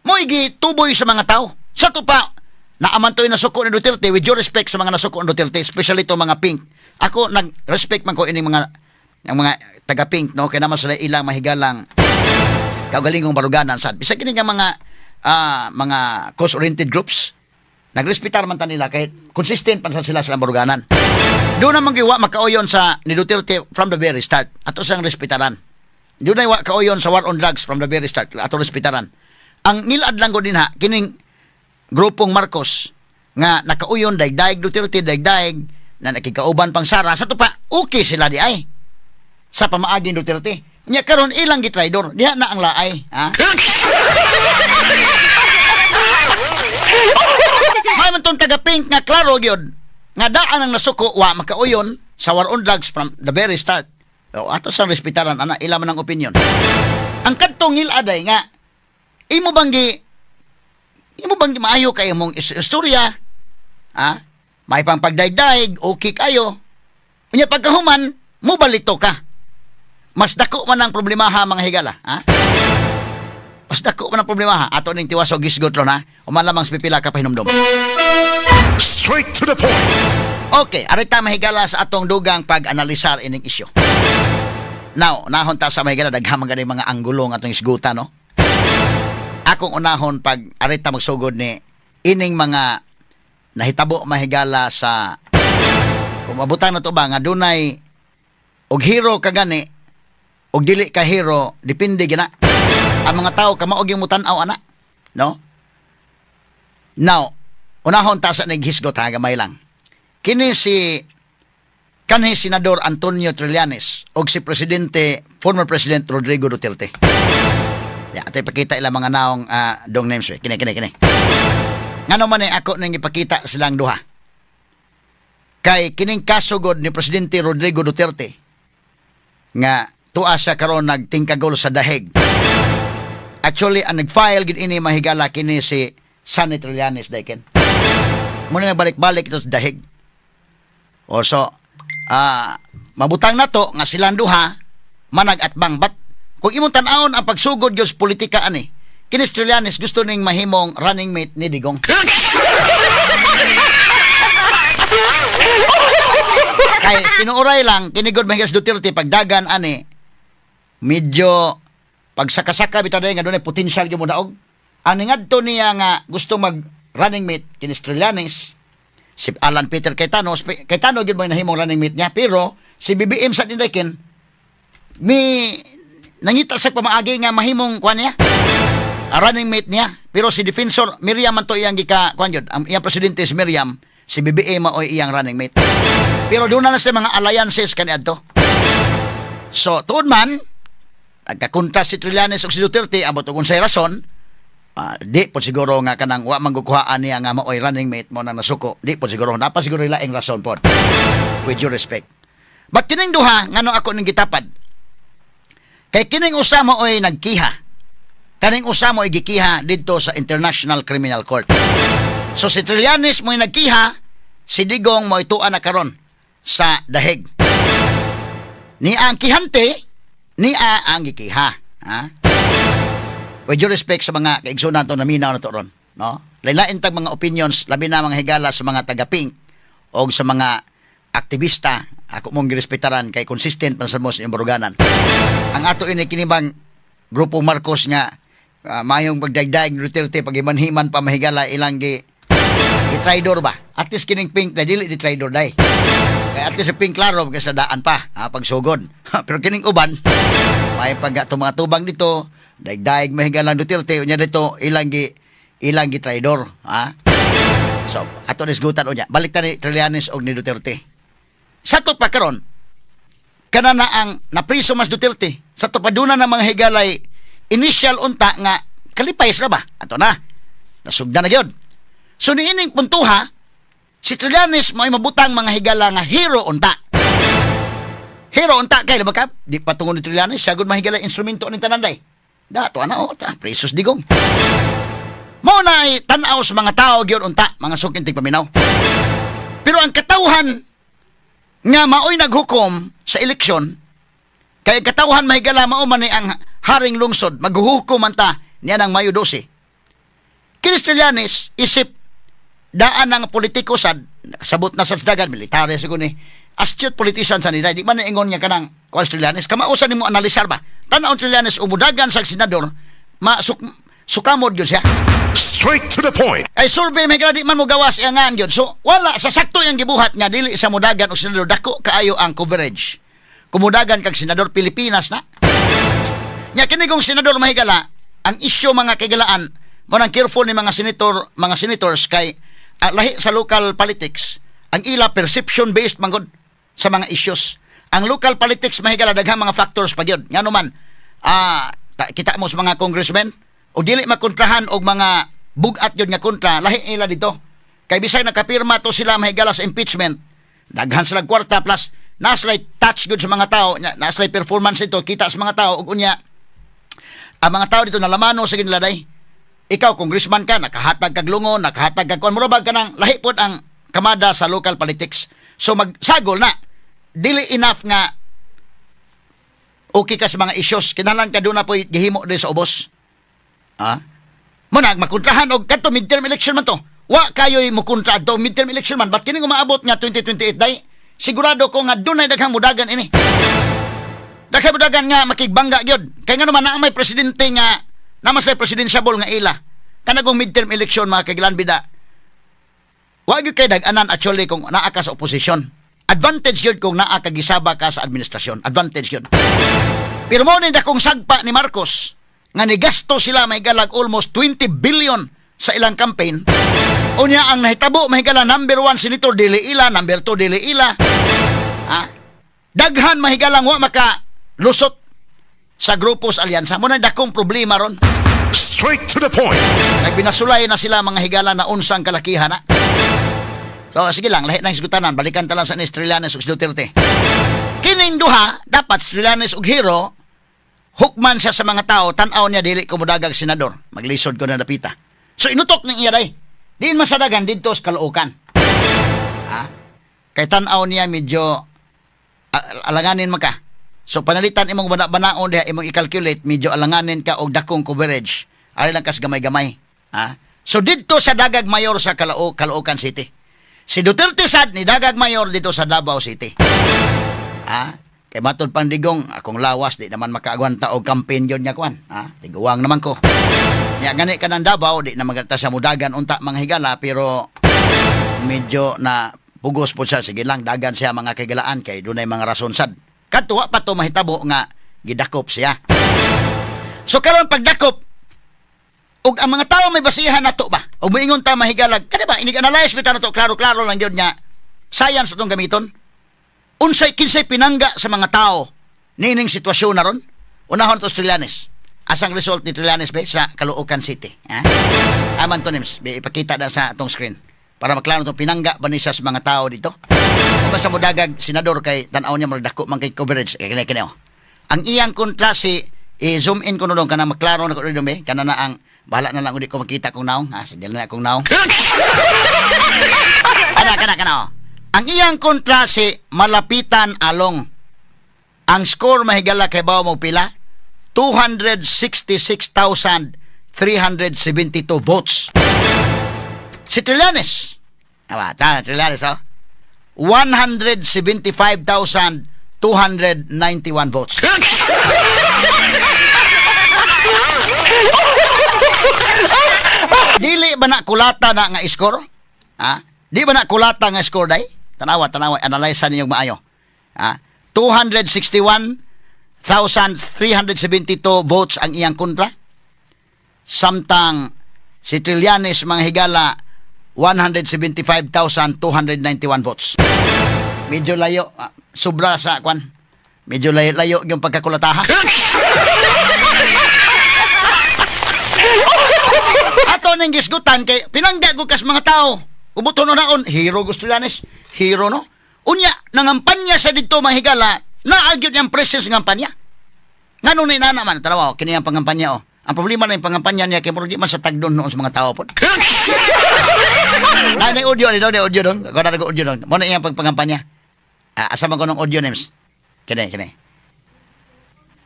mo'y gituboy sa mga tao. Sa to pa, naaman to'y nasuko ni Duterte, with due respect sa mga nasuko ni Duterte, especially to mga pink. Ako, nag-respect man ko ining mga ang mga taga-pink, no? Kaya naman sila ilang mahigalang kaugalingong baruganan sad. Bisag kini nga mga mga cause-oriented groups, nagrespetar man ta nila kay consistent pa sa sila sa baruganan. Doon naman giwa makauyon sa ni Duterte from the very start. Ato siyang respetaran. Doon na wa kauyon sa war on drugs from the very start. Ato respetaran. Ang ngilad lang ko din ha, kining grupong Marcos nga nakauyon daig-daig Duterte, daig-daig na nakikauban pang Sara sa to pa, okay sila di ay sa pamaagi ni Duterte. Nya karon ilang gitraidor diha na ang laay, ha? May man tong taga-pink nga klaro gyud nga daan ang nasuko wa makauyon sa war on drugs from the very start. O, ato sang respetaran ana ila man ang opinion. Ang kadtong ngiladay nga imo bang maayo kay imong istorya, ha? May pang pagdaigdaig, okay kayo. Unya pagkahuman, mobalito ka. Mas dako man ang problema ha, mga higala, ha? Mas dako man ang problema ha. Ato ning tiwas og gisgot ron ha. Uman lamang sa pipila ka pahinumdom. Straight to the point. Okay, arita mahigala sa atong dugang pag-analisar ining isyu. Now, nahon ta sa mahigala daghang man gani mga anggulo nga atong isgutan, no? Akong unahon pag arita magsugod ni ining mga nahitabo mahigala sa kung mabutan na to ba nga dunay og hero ka gani og dili ka hero, depende gina. Ang mga tao kamao gyud mo tan-aw ana, no? Now, unahon ta sa naghisgot ha, gamay lang. Kini si kanhi Senador Antonio Trillanes og si Presidente, former President Rodrigo Duterte. Ya, atay ipakita ilang mga naong dong names eh. Kini kini kini. Ngano man ako nang ipakita silang duha. Kay kining kasugod ni Presidente Rodrigo Duterte nga tuwa siya karon nagtingkagol sa dahig. Actually, ang nag-file gid ini mahigala kini si Sonny Trillanes dayken. Muna nagbalik-balik ito sa dahig. O so, mabutang na to nga silang duha manag-atbang. But kung imong tan-awon ang pagsugod gyud sa politika ani, kini si Trillanes gusto ning mahimong running mate ni Digong. Kay sinuuray lang kinigod mahigala si Duterte pagdagan ani, medyo pagsakasaka bitaw dahil nga dunay potensyal gyud mo daog. Ang ngadto niya nga gusto mag running mate kini si Trillanes, si Alan Peter Cayetano, Cayetano gyud mo nahimong running mate niya, pero si BBM sa dindakin mi nangita sa pamaagi nga mahimong kuan niya, running mate niya, pero si defensor Miriam man to iyang gika kuan gyud, ang iyang presidente si Miriam, si BBM maoy iyang running mate. Pero doon na sa mga alliances kaniadto. So tuod man nagkakunta si Trillanes ug si Duterte ambot og unsay rason, di po siguro nga kanang wa manggukuhaan niya nga maoy running mate mo na nasuko. Di po siguro, napa siguro laing rason pod. With due respect. But kining duha ngano ako ning gitapad? Kay kining usa maoy nagkiha. Kaning usa mo'y gikiha didto sa International Criminal Court. So si Trillanes mo'y nagkiha, si Digong mo'y tuwa na karon sa dahig. Ni ang kihante, niya ang gikiha. Ha? With due respect sa mga kaigsoon nato na minaw na to ron, no? Lain-lain tag mga opinions, labi na mga higala sa mga taga-pink o sa mga aktivista, ako mong girespetaran kay consistent man sa mo sa inyong baruganan. Ang ato ini kinibang grupo Marcos nga mayong pagdagdag Duterte pagimanhiman pa mahigala ilang gi traidor ba? At least kining pink na dili di traidor day. Kaya at least sa pink klaro kasi daan pa ha, pagsugod. Pero kining uban may pag tumatubang dito, daigdaig mahigalang Duterte unya dito ilang gi traidor, ha? So, ato nisgutan unya. Balik ta ni Trillanes og ni Duterte. Sa to pa karon, kana na ang napriso mas Duterte. Sa to pa duna na mga higalay initial unta nga kalipay sila ba? Ato na. Nasugda na gyud. So niining puntuha, si Trillanes mo'y mabutang, mga higala, nga hero unta. Hero unta kay ba ka? Di pa tungod ni Trillanes, siya gud mahigala instrumento ning tanan day. Dato ana oh, ta presos digong. Mao na ay tan-aw sa mga tao gyud unta, mga suking tigpaminaw. Pero ang katawhan nga maoy naghukom sa eleksyon, kay ang katawhan, mahigala, mao man ni ang haring lungsod, maghuhukom man ta niya ng Mayo 12. Kini Trillanes, isip daan ng politiko sad, sabot na sa dagan, military siguro ni, astute politician sa nila, di man ingon niya kanang kuan Trillanes, kamausan nimo analisar ba? Tan-aw Trillanes umudagan sa senador, masuk sukamod yun siya. Straight to the point. Ay survey may di man mo gawas iyangan yun. So wala sa sakto yung gibuhat nga dili sa mudagan og senador, dako kaayo ang coverage. Kumudagan kag senador, Pilipinas na. Nya kini kong senador, mahigala, ang isyu, mga kaigalaan, mo nang careful ni mga senator, mga senators kay lahi sa local politics, ang ila perception based manggod sa mga issues. Ang local politics, mahigala, daghang mga factors pa gyud. Ngano man kita mo sa mga congressmen o dili makontrahan og mga bugat yun nga kontra, lahi nila dito. Kay bisag nakapirma to sila, mahigala, sa impeachment, daghan sila kwarta plus naa sila'y touch good sa mga tao, naa sila'y performance ito, kita sa mga tao, ug unya, ang mga tao dito nalamano sa nila day. Ikaw, congressman ka, nakahatag kag lungon, nakahatag kag kuan, mura bag ka nang lahi pod ang kamada sa local politics. So magsagol na, dili enough nga okay ka sa mga issues, kinahanglan ka doon na po gihimo din sa ubos. Ah? Muna, makontrahan og kadto midterm election man to. Wa kayo'y mukontra adto midterm election man. But kining umaabot nga 2028 day, sigurado ko nga dunay daghang mudagan ini. Daghang mudagan nga makigbangga gyud. Kay nga naman naa may presidente nga naa say presidentiable nga ila. Kanagong midterm election, mga kailan bida. Wa gyud kay dag-anan actually kung naa ka sa oposisyon. Advantage gyud kung naa ka gisaba ka sa administrasyon. Advantage gyud. Pero mo ni dakong sagpa ni Marcos nga nigasto sila may galag almost 20 billion sa ilang campaign. Unya ang nahitabo, mahigala, number 1 senator dili ila, number 2 dili ila. Ha? Daghan, mahigalang, wa maka lusot sa grupo sa alyansa. Mo na dakong problema ron. Straight to the point. Nagbinasulay na sila, mga higala, na unsang kalakihan na. So sige lang, lahi ng isgutanan, balikan ta lang sa ni Trillanes ug si Duterte. Kining duha, dapat Trillanes ug Hero, hukman siya sa mga tao, tan-aw niya dili ko mudagag senador. Maglisod ko na dapita. So inutok ning iya day. Diin man sa dagan didto sa Caloocan. Ha? Kay tan-aw niya medyo alanganin man ka. So panalitan imong bana-banaon diha, imong i-calculate, medyo alanganin ka og dakong coverage. Ari lang kas gamay-gamay. Ha? So didto sa dagag mayor sa Caloocan City. Si Duterte sad ni dagag mayor dito sa Davao City. Ha? Kay matod pang digong, akong lawas di naman makaagwanta og campaign yun nga kuan. Ha? Tiguang naman ko. Nya gani ka ng Davao, di na maganta sa mudagan unta, mga higala, pero medyo na pugos po siya. Sige lang, dagan siya, mga kaigalaan, kay dunay mga rason sad. Kadto wa pa to mahitabo nga gidakop siya. So karon pagdakop ug ang mga tao may basihan nato ba? Ug moingon ta, mahigalag, kani ba inig-analyze bitaw nato, klaro-klaro lang gyud nga science atong gamiton. Unsay kinsay pinangga sa mga tao niining sitwasyon na ron? Unahon to Trillanes. Asang result ni Trillanes be sa Caloocan City? Ha? Aman to Nims, be ipakita na sa atong screen para maklaro tong pinangga ba ni siya sa mga tao dito. O ba sa mudagag senador kay tan-aw niya magdako man kay coverage kay kini kini oh. Ang iyang kontra si, i-zoom in ko dong kana maklaro na ko dong be kana na ang bahala na lang udi ko makita kong naong ha, sige na akong naong ana kana kana oh. Ang iyang kontra si Malapitan Along. Ang score, mahigala, kay bawo mo pila? 266,372 votes. Si Trillanes. Aba, ta Trillanes oh. 175,291 votes. Dili ba na kulata na nga score? Ha? Di ba na kulata nga score day? Tanawa, tanawa, analyze ninyong maayo. Ha? 261,372 votes ang iyang kontra. Samtang si Trillanes, mga higala, 175,291 votes. Medyo layo, sobra sa kwan. Medyo layo yung pagkakulataha. Ato ning gisgutan kay pinangga ko kas mga tao. Ubuto no naon, hero gusto Trillanes, hero no. Unya nangampanya sa didto mahigala, naagyod niyang presyo sa ngampanya. Ngano ni nana man, tanawa kini ang pangampanya oh. Ang problema na yung pangampanya niya kay murag di man sa tagdon noon sa mga tao pod. Na audio ni do, audio dong. Ko na audio dong. Mo na iyang pagpangampanya. Asa man ko ng audio names. Kini kini.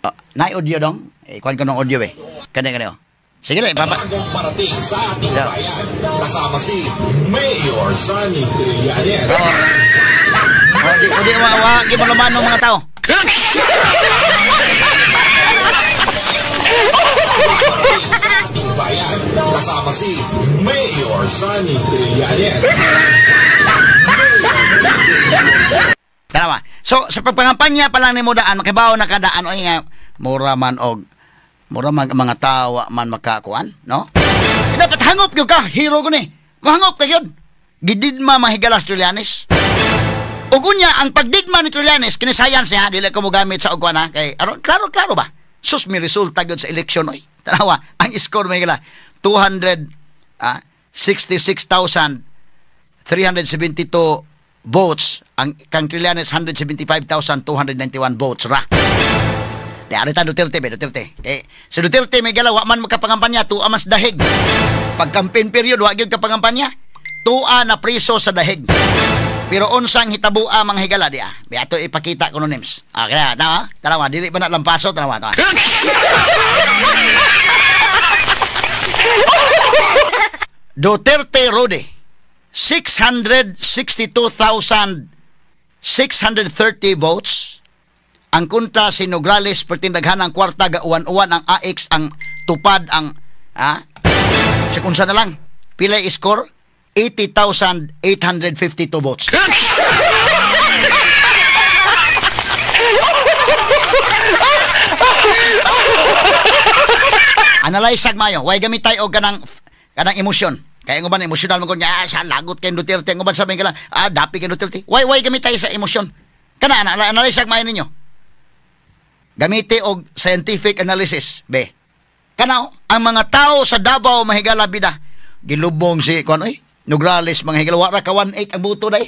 Oh, na audio dong. Eh, kuan ko ng audio eh. Kani kani oh. Sige lang, papa. Parating sa ating bayan. Kasama si Mayor Sonny Trillanes. Oh, di wa gi maluman ng mga tao. Parating sa ating bayan. Kasama si Mayor Sonny Trillanes. Tama. So sa pagpangampanya pa lang nimo daan makibaw na kadaan oy nga mura man og mura man mga tawa man makakuan, no? Dapat hangop gyud ka, hero ko ni. Mahangop ka gyud. Gididma mahigala si Trillanes. Ug unya ang pagdigma ni Trillanes kini science ha, dili ko mogamit sa og kuan ha kay aron klaro klaro ba. Sus mi resulta gyud sa eleksyon oy. Tanawa, ang score mahigala 266,372 votes, ang kang Trillanes 175,291 votes ra. Di arita Duterte be, Duterte. Eh, si Duterte may galaw, wa man makapangampanya, tuwa mas dahig. Pag campaign period, wa gyud kapangampanya. Tuwa na priso sa dahig. Pero unsang hitabua mga higala di ah. Be ato ipakita ko no names. Ah, kaya tama, tanawa, dili pa na lampaso, tanawa, tanawa. Duterte Rode, 662,630 votes. Ang kontra si Nograles pertindaghan ang kwarta gauwan-uwan ang AX ang tupad ang sa kunsa na lang pila score 80,852 votes. Analyze sag mayo, way gamitay og kanang kanang emosyon. Kaya nga ba na emosyonal mo ko niya, sa lagot kay Duterte, nga ba sabi ka lang, dapi kay Duterte. Way gamitay sa emosyon. Kana analyze sag mayo ninyo. Gamiti og scientific analysis, be. Kana ang mga tao sa Davao mahigala bida. Gilubong si kuan oy, Nograles mga higala wa ra ka 1/8 ang buto dai.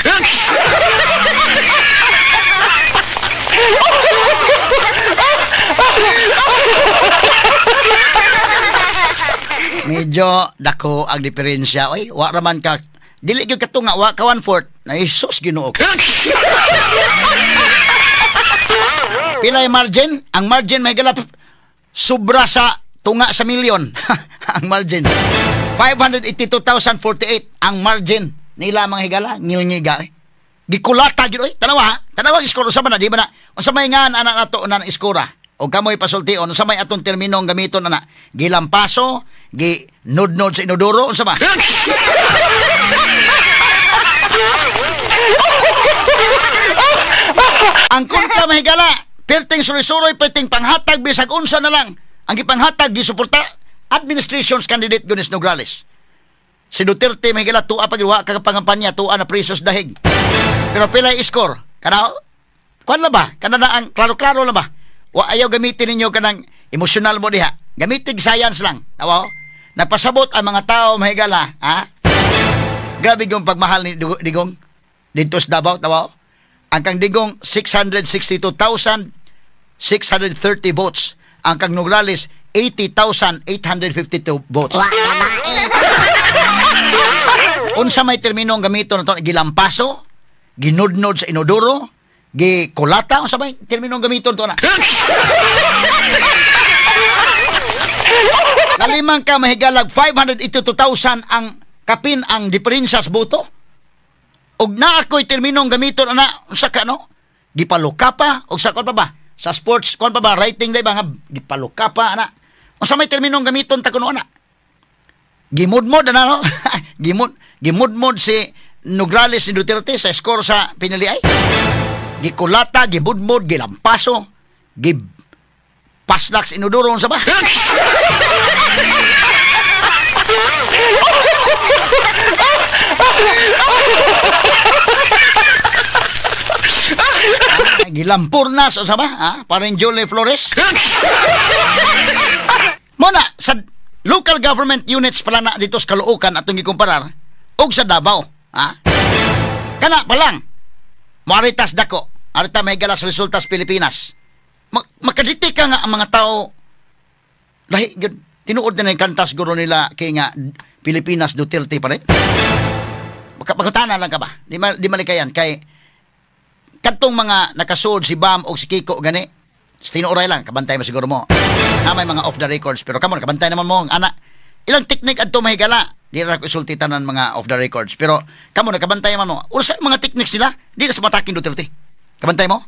Medyo dako ang diferensya oy, wa ra man ka dili gyud katunga wa ka 1/4. Na Jesus Ginoo. Pila yung margin? Ang margin may galap sobra sa tunga sa milyon. Ang margin 582,048 ang margin nila mga higala, ngilngiga eh. Gikulata gyud oy. Tanawa ha? Tanawa ang score sa man di ba na? Unsa may ngan ana nato na iskora? O kamoy pasultion unsa may atong terminong gamiton ana? Gilampaso, gi nudnod sa inodoro unsa ba? Ang kontra mahigala, perting suroy-suroy, perting panghatag bisag unsa na lang. Ang gipanghatag gisuporta administration's candidate Gunis Nograles. Si Duterte mahigala tuwa pag wa kagapangampanya, tuwa na presos dahig. Pero pila score? Kana kuan la ba? Kana na ang klaro-klaro la ba? Wa ayaw gamitin ninyo kanang emosyonal mo diha. Gamitin science lang. Tawa? Napasabot ang mga tao mahigala, ha? Grabe yung pagmahal ni Digong dito sa Davao, tawa? Ang kang Digong 662,630 votes. Ang kang Nograles 80,852 votes. Unsa may termino ang gamiton na to? Gilampaso, ginudnod sa inodoro, gikulata, unsa may termino ang gamiton to na? Lalimang ka mahigalag 582,000 ang kapin ang diferensya sa boto. Og naa ko'y terminong gamiton ana unsa ka no? Gipaluka pa og sa kon pa ba? Sa sports kon pa ba writing day ba nga gipaluka pa ana. Unsa may terminong gamiton ta kuno ana? Gimudmod ana no? Gimudmod si Nograles ni Duterte sa score sa piniliay. Gikulata, gimudmod, gilampaso, gi paslak sa inodoro unsa ba? Gilampurnas o sa ba? Ha? Parang Julie Flores? Muna, sa local government units pala na dito sa Caloocan atong gikumparar og sa Davao. Ha? Kana pa lang, moaritas dako, arita may galas resultas Pilipinas. Makaditi ka nga ang mga tao, lahi, tinuod na yung kantas guro nila kay nga Pilipinas Duterte pa rin. Pagkutana lang ka ba? Di malikayan kay kadtong mga nakasuod si Bam o si Kiko gani, tinuoray lang, kabantay mo siguro mo. Na may mga off the records, pero come on, kabantay naman mo, ana, ilang technique adto mahigala. Di ra ko isulti tanan mga off the records, pero come on, nakabantay naman mo. Unsa mga techniques nila, di na sa mataking Duterte. Kabantay mo?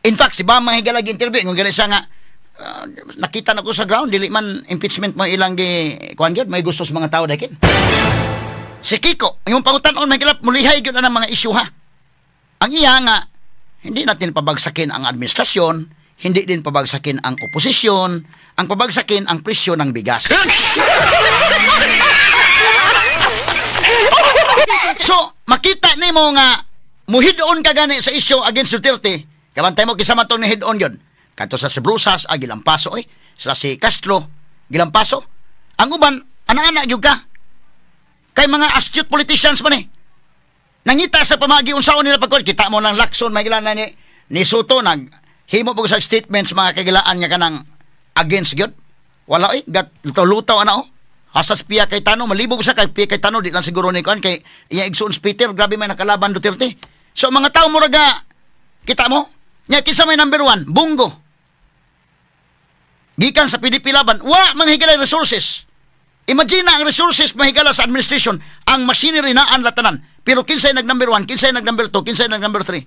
In fact, si Bam mahigala gi-interview, ingon gani siya nga, nakita na ko sa ground, dili man impeachment mo ilang gi kuan gyud, may gusto sa mga tao dakin. Si Kiko, imong pangutan-on mahigala, mulihay gyud ang mga issue ha. Ang iya nga, hindi natin pabagsakin ang administrasyon, hindi din pabagsakin ang oposisyon, ang pabagsakin ang presyo ng bigas. So, makita nimo nga muhid-on ka gani sa issue against Duterte, kabantay mo kinsa man tong nihid-on yun. Kadto sa si Brusas, gilampaso eh. Sila si Castro, gilampaso. Ang uban, ana-ana gyud ka. Kay mga astute politicians man eh. Nangita sa pamagi unsaon nila pagkuan, kita mo lang Lacson may gilan ni Soto nag himo pug sa statements mga kagilaan nga kanang against gyud. Wala eh, gat lutaw ana oh. Hasas Pia Cayetano, malibog sa kay Pia Cayetano di lang siguro ni kuan kay iya igsoon si Peter, grabe may nakalaban Duterte. So mga tao muraga kita mo, nya kinsa may number 1, Bungo. Gikan sa PDP laban, wa manghigala resources. Imagine na ang resources mahigala sa administration, ang machinery na ang latanan. Pero kinsay nag number 1, kinsay nag number 2, kinsay nag number 3.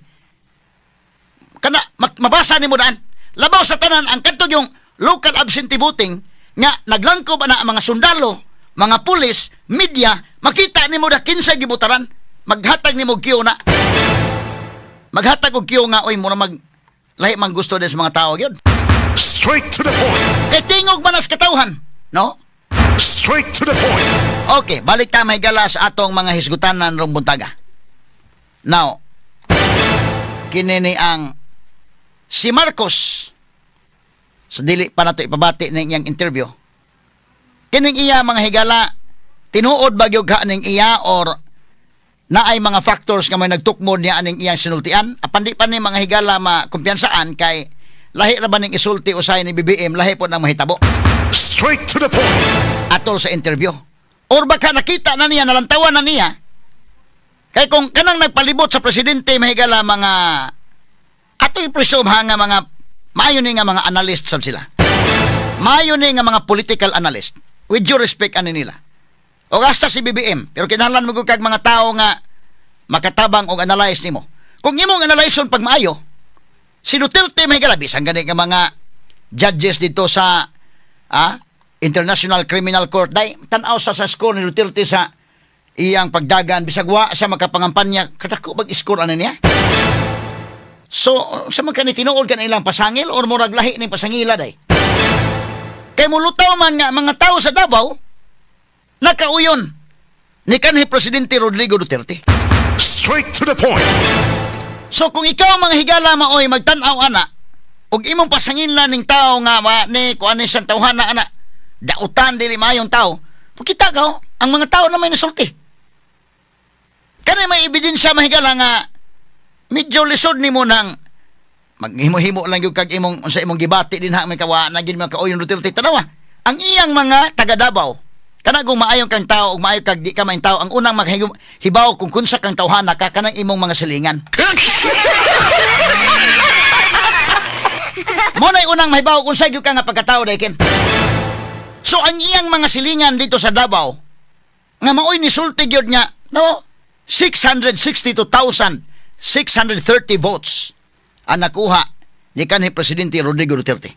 Kana mabasa nimo daan. Labaw sa tanan ang kadtog yung local absentee voting nga naglangkob ana ang mga sundalo, mga pulis, media, makita nimo da kinsay gibutaran. Maghatag nimo kiyo na. Maghatag og kiyo nga oy mura mag lahi man gusto des mga tao gyud. Straight to the point. Kay tingog man as katawhan, no? Straight to the point. Okay, balik ta may gala sa atong mga hisgutanan rong buntaga. Now, kini ni ang si Marcos. Sa dili pa nato ipabati ning iyang interview. Kining iya mga higala, tinuod ba gyud ka ning iya or naay mga factors nga may nagtukmod niya aning iyang sinultian? Apan di pa ni mga higala makumpiyansaan kay lahi ra ba ning isulti usay ni BBM, lahi po nang mahitabo. Straight to the point. Atol sa interview. Or baka nakita na niya, nalantawan na niya. Kay kung kanang nagpalibot sa presidente, mahigala mga ato i-presume ha nga mga maayo ni nga mga analyst sab sila. Maayo ni nga mga political analyst. With due respect ani nila. O hasta si BBM, pero kinahanglan mo kag mga tao nga makatabang og analyze nimo. Kung imong analyson pag maayo, si Duterte mahigala bisan gani nga mga judges dito sa International Criminal Court dai tan-aw sa score ni Duterte sa iyang pagdagan bisag wa siya makapangampanya kadako bag score ani niya. So sa man kani tinuod kan ilang pasangil or murag lahi ning pasangila day. Kay mulutaw man nga mga tao sa Davao nakauyon ni kanhi Presidente Rodrigo Duterte. Straight to the point. So kung ikaw mga higala maoy magtan-aw ana og imong pasanginlan ning tao nga ma, ni kuan ni siyang tawhana ana dautan dili maayong tao, pakita ka ang mga tao na may nasulti. Kani may ebidensya mahigala nga medyo lisod nimo nang maghimo-himo lang gyud kag imong unsa imong gibati dinha may kawa na gyud mga kauyon Duterte. Tanawa ang iyang mga taga Davao. Kana kung maayong kang tao ug maayo kag di ka maayong tao, ang unang maghibaw kung kunsa kang tawhana ka kanang imong mga silingan. Mo na'y unang mahibaw kung sa gyud ka nga pagkatao dayken. So ang iyang mga silingan dito sa Davao nga maoy nisulti gyud nga no 662,630 votes ang nakuha ni kanhi Presidente Rodrigo Duterte.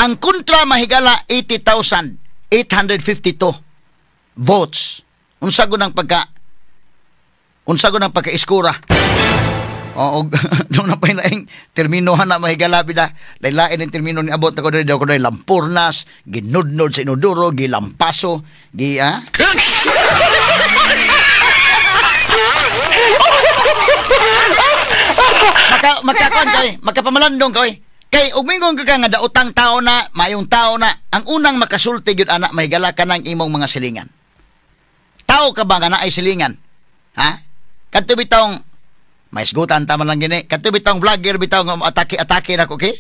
Ang kontra mahigala 80,852 votes. Unsa gud ang pagka iskura. O doon na pa yung termino na mahigala bida. Lain-lain ang termino ni abot ako dito ko lampurnas, ginudnod sa inodoro, gilampaso, gi ah. Makakuan ka, makapamalandong ka, oy. Kay ug mingon ka nga daotang tao na, mayong tao na, ang unang makasulti gyud ana mahigala ka ng imong mga silingan. Tao ka ba nga naay silingan? Ha? Kadto bitawng maisgutan ta man lang gini. Kadto bitawng vlogger bitaw nga atake-atake na ko, okay?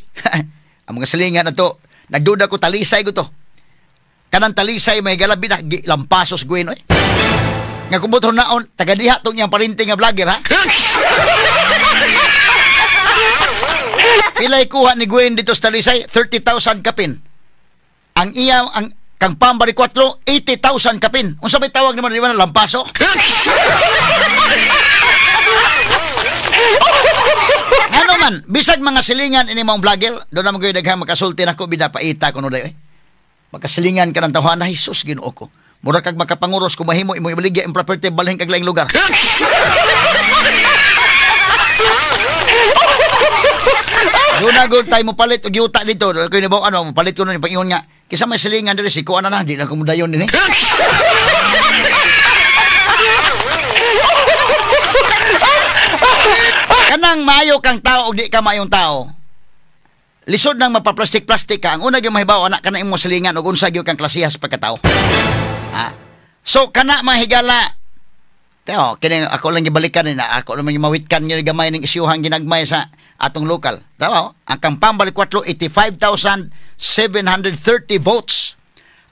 Ang mga silingan ato, nagduda ko Talisay ko to. Kanang Talisay mahigala bida lampasos Gwen, oy. Nga kumbuton naon taga diha tong iyang parinti nga vlogger, ha? Pilay kuha ni Gwen dito sa Talisay, 30,000 kapin. Ang iya, ang kang Pambari 4, 80,000 kapin. Unsa may tawag naman di ba na lampaso? Ano man, bisag mga silingan ini mong vlogger, doon naman kayo daghang makasulti nako bida paita kuno day. Makasilingan ka ng tawhana, Jesus Ginoo ko. Mura kag makapanguros kung mahimo imo ibaligya ang property balhin kag laing lugar. Doon na good tayo mo palit og yuta dito. Kaya ni ba ano, palit ko nun pag-ingon nga. Kisa may silingan diri si kuan na, di lang kumudayon din eh. Kanang maayo kang tao og di ka maayong tao. Lisod nang mapaplastik-plastik ka. Ang una gyud mahibaw anak kana imong silingan og unsa gyud kang klasehas pagkatao. Ha? So kana mahigala. Teo, kini ako lang gibalikan ni na ako naman gimawitkan gyud gamay ning isyuhang ginagmay sa atong lokal. Tama, ang kang Pambali 4, 85,730 votes.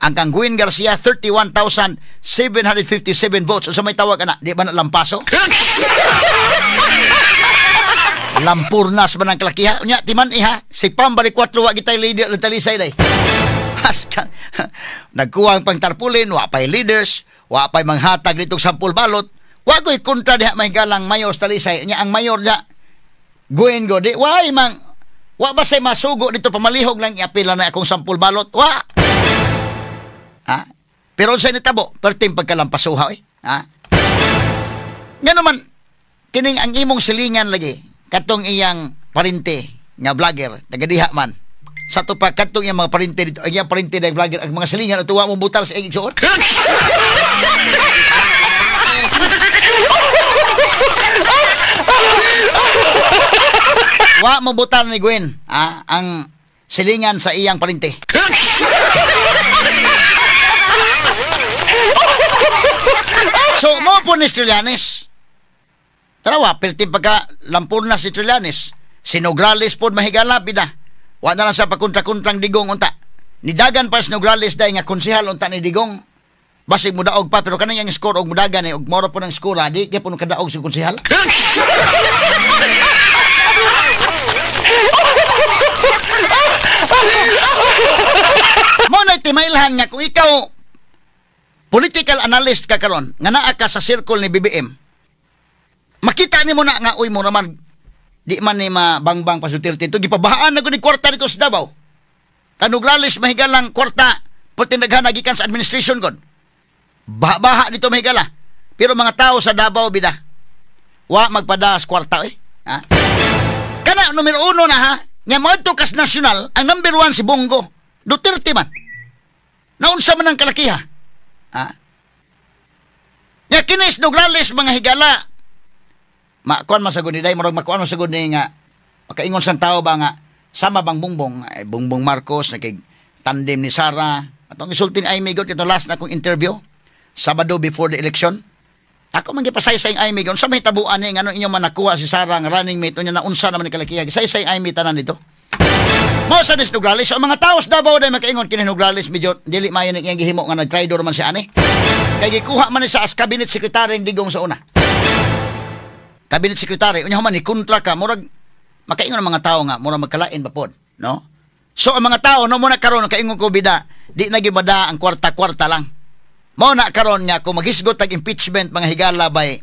Ang kang Gwen Garcia, 31,757 votes. Unsa may tawag ana? Di ba na lampaso? Lampurnas man ang kalakiha. Unya, timan iha, si Pambali 4 wa gitay leader ng Talisay day. Nagkuha ang pangtarpulin, wa pa'y leaders, wa pa'y manghatag ditong sampul balot. Wa ko'y kontra diha may galang mayor sa Talisay. Unya, ang mayor diha, Gwen go, di, why mang, wa ba say masugo dito pamalihog lang iapila na akong sampul balot? Wa! Ha? Pero sa nitabo, perting pagkalampasuha, eh. Ha? Nga naman, kining ang imong silingan lagi, katong iyang parente nga vlogger, tagadiha man. Sa to pa, katong iyang mga parente dito, ang iyang parente na vlogger, ang mga silingan, at tuwa mong butal sa iyang igsuon. Wa mo butal ni Gwen, ha? Ang silingan sa iyang parente. So, mo po ni Trillanes. Tarawa, pilti pagka lampurna si Trillanes. Si Nograles po mahigala, bida. Wa na lang sa pagkontra-kontrang Digong unta. Nidagan pa si Nograles dahil nga konsihal unta ni Digong. Basig mudaog pa, pero kanang score og mudagan eh, og moro po ng score, di kaya po nung kadaog si konsihal. Mo na timailhan nga kung ikaw political analyst ka karon nga naa ka sa circle ni BBM, makita nimo na nga uy mo naman di man ni mabangbang pa Duterte ito, gipabahaan na gud ni kwarta dito sa Davao. Kanugrales mahigalang kwarta pertindaghan gikan sa administration god. Baha-baha dito mahigala. Pero mga tao sa Davao bida wa magpadas kwarta eh. Ha? Kana numero 1 na ha. Nga moadto kas nasyonal, ang number 1 si Bongo Duterte man. Naunsa man ang kalakiha. Ha? Nga kinis Nograles mga higala. Makuan man sagud ni day, murag makuan man sagud ni nga makaingon sang tao ba nga sama bang Bongbong, eh, Bongbong Marcos nakig tandem ni Sara. Atong isulti ni Amy God ito last na akong interview Sabado before the election. Ako man gipasaysay ang Amy God sa may tabuan ni ngano inyo man nakuha si Sara nga running mate unya naunsa naman ni kalakiha. Gisaysay Amy tanan dito. Mo sa ni Nograles, so, ang mga tao sa Davao day makaingon kini Nograles medyo dili maayo ni iyang gihimo nga nagtraidor man siya ani. Kay gikuha man ni sa as cabinet secretary Digong sa una. Cabinet secretary unya man ni kontra ka murag makaingon ang mga tao nga murag magkalain ba pod, no? So ang mga tao no mo na karon kaingon ko bida, di na gibada ang kwarta-kwarta lang. Mo na karon nga kung maghisgot tag impeachment mga higala bay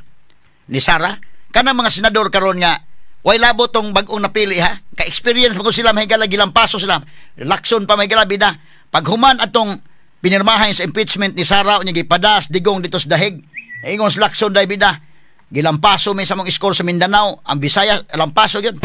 ni Sara, kanang mga senador karon nga way labo tong bag-ong napili ha. Ka-experience pa ko sila mahigala gilampaso sila. Lakson pa mahigala bida. Paghuman atong pinirmahan sa impeachment ni Sara unya gipadas Digong dito sa dahig. Ingon sa Lakson day bida. Gilampaso may sa mong score sa Mindanao, ang Bisaya lampaso gyud.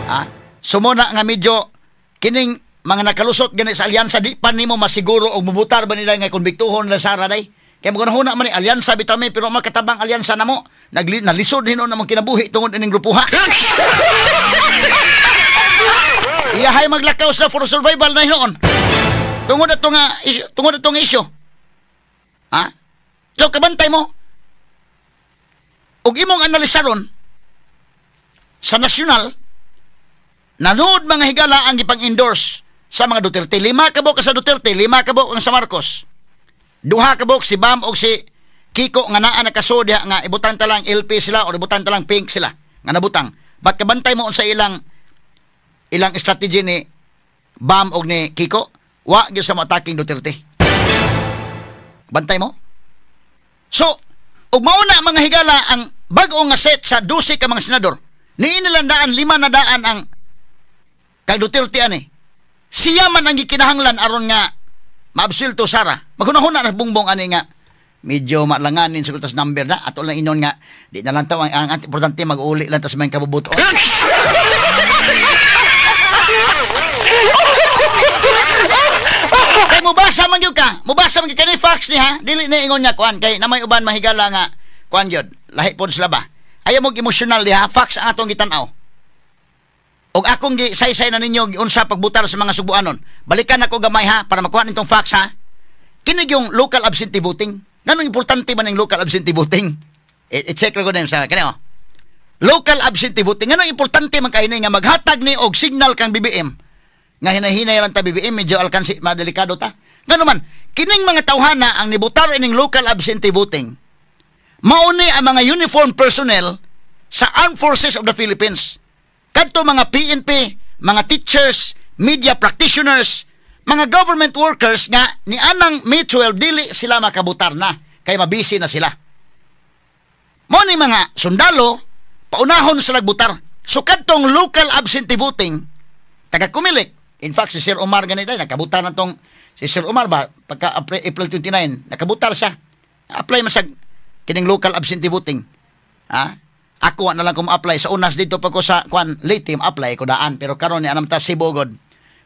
Ha? Sumuna nga medyo kining mga nakalusot gani sa alyansa di pa nimo masiguro og mubutar ba nila nga konbiktuhon nila Sara day. Kay magunahuna man ni alyansa bitami pero makatabang alyansa namo. Nalisod hinuon namong kinabuhi tungod ining grupo ha. Iyahay maglakaw sa for survival na hinoon. Tungod ato nga tungod ato nga isyu. Ha? So kabantay mo. Ug imong analisaron sa nasyonal, nanood mga higala ang gipang-endorse sa mga Duterte. 5 ka buok sa Duterte, 5 ka buok ang sa Marcos. 2 ka buok si Bam og si Kiko nga naa nakasod nga ibutang ta lang LP sila or ibutang ta lang pink sila nga nabutang. But kabantay mo unsa ilang ilang strategy ni Bam og ni Kiko, wa gyud sa mo-attacking Duterte. Bantay mo. So, ug mauna mga higala ang bag-o nga set sa 12 ka mga senador. Niinilandaan 5 na daan ang kay Duterte ani. Siya man ang gikinahanglan aron nga maabsulto Sara. Maghunahuna na bungbong ani nga medyo malanganin sa tas number na ato lang inon nga di na lang taw ang importante mag-uli lang tas may kabubuton. Kay mubasa man gyud ka, mubasa man gyud kani facts ni ha, dili ni ingon nga kuan kay namay uban mahigala nga kuan gyud, lahi pod sila ba. Ayaw mo emotional diha, facts ang atong gitan-aw. Og akong gisaysay na ninyo giunsa pagbutar sa mga Subuanon. Balikan ako gamay ha para makuha nitong facts ha. Kini yung local absentee voting. Nganong importante man ang local absentee voting? I-check lang ko na sa kani oh. Local absentee voting. Nganong importante man kay ni nga maghatag ni og signal kang BBM. Nga hinahinay lang ta BBM medyo alkansi madelikado ta. Ngano man kining mga tawhana ang nibutar ining local absentee voting. Mauni ang mga uniformed personnel sa Armed Forces of the Philippines. Kadto mga PNP, mga teachers, media practitioners, mga government workers nga ni anang May 12 dili sila makabutar na kay mabisi na sila. Mo ni mga sundalo paunahon sa lagbutar. So kadtong local absentee voting taga Kumilik. In fact si Sir Omar ganit ay nakabutar na tong si Sir Omar ba pagka April 29 nakabutar siya. Apply man sa kining local absentee voting. Ha? Ako na lang kung apply sa unas dito pa ko sa kwan late team apply ko daan pero karon ni anam ta Cebu god.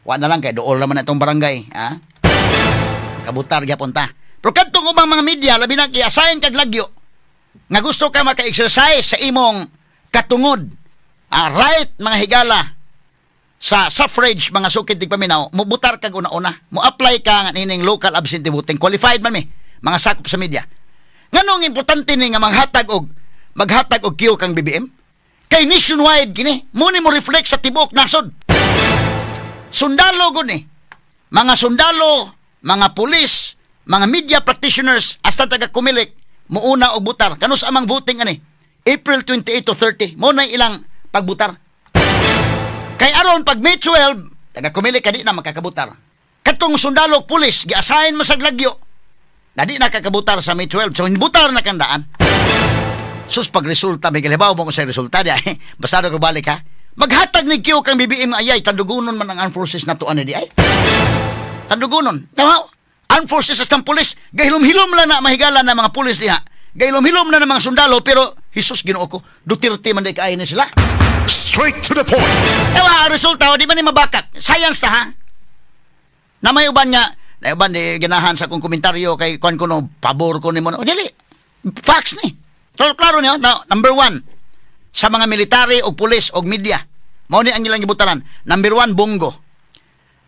Wa na lang kay duol naman na itong barangay, ha? Kabutar gyapon ta. Pero kadtong ubang mga media labi na i-assign kag lagyo nga gusto ka maka-exercise sa imong katungod, right mga higala sa suffrage mga sukid tigpaminaw, mobutar kag una-una, mo apply ka nining local absentee voting, qualified man mi mga sakop sa media. Nganong importante ni nga maghatag og queue kang BBM? Kay nationwide kini, mo ni mo reflect sa tibuok nasod. Sundalo gud ni. Mga sundalo, mga pulis, mga media practitioners hasta taga Kumilik muuna og butar. Kanus amang voting ani? April 28 to 30 mo na ilang pagbutar. Kay aron pag May 12 taga Kumilik ka di na makakabutar. Katong sundalo og pulis gi-assign mo sa lagyo. Na di na kakabutar sa May 12. So butar na kandaan. Sus pagresulta, may galibaw mo kung sa resulta di ay. Basado ko balik ha. Maghatag ni Q kang BBM ayay, tandugunon man ang armed forces na tuan di ay. Tandugunon. Tama? Armed forces at ang pulis. Gahilom-hilom lang na mahigala na mga pulis diha. Gahilom-hilom na ng mga sundalo, pero Jesus Ginoo ko, Duterte man di kaay ni sila. Straight to the point. Ewa, ang resulta, o, di ba ni mabakat? Science ta ha? Na may uban nga, na uban di ganahan sa akong komentaryo kay kuan ko no, pabor ko ni mo. O dili, facts ni. Klaro niyo, number 1, sa mga military o pulis o media, mao ni ang ilang gibutaran. Number 1, Bongo.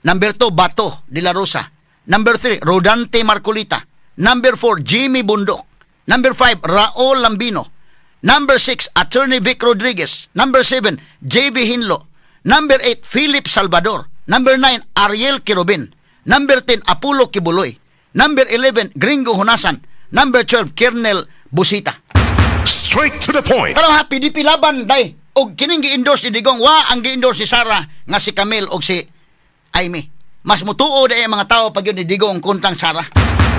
Number 2, Bato de la Rosa. Number 3, Rodante Marcolita. Number 4, Jimmy Bundok. Number 5, Raul Lambino. Number 6, Attorney Vic Rodriguez. Number 7, JB Hinlo. Number 8, Philip Salvador. Number 9, Ariel Querubin. Number 10, Apollo Kibuloy. Number 11, Gringo Honasan. Number 12, Colonel Busita. Straight to the point. Pero ha, PDP laban day. Og kining gi-endorse ni Digong, wa ang gi-endorse si Sara nga si Camille og si Amy. Mas mutuo day ang mga tao pag yun ni Digong kontang Sara.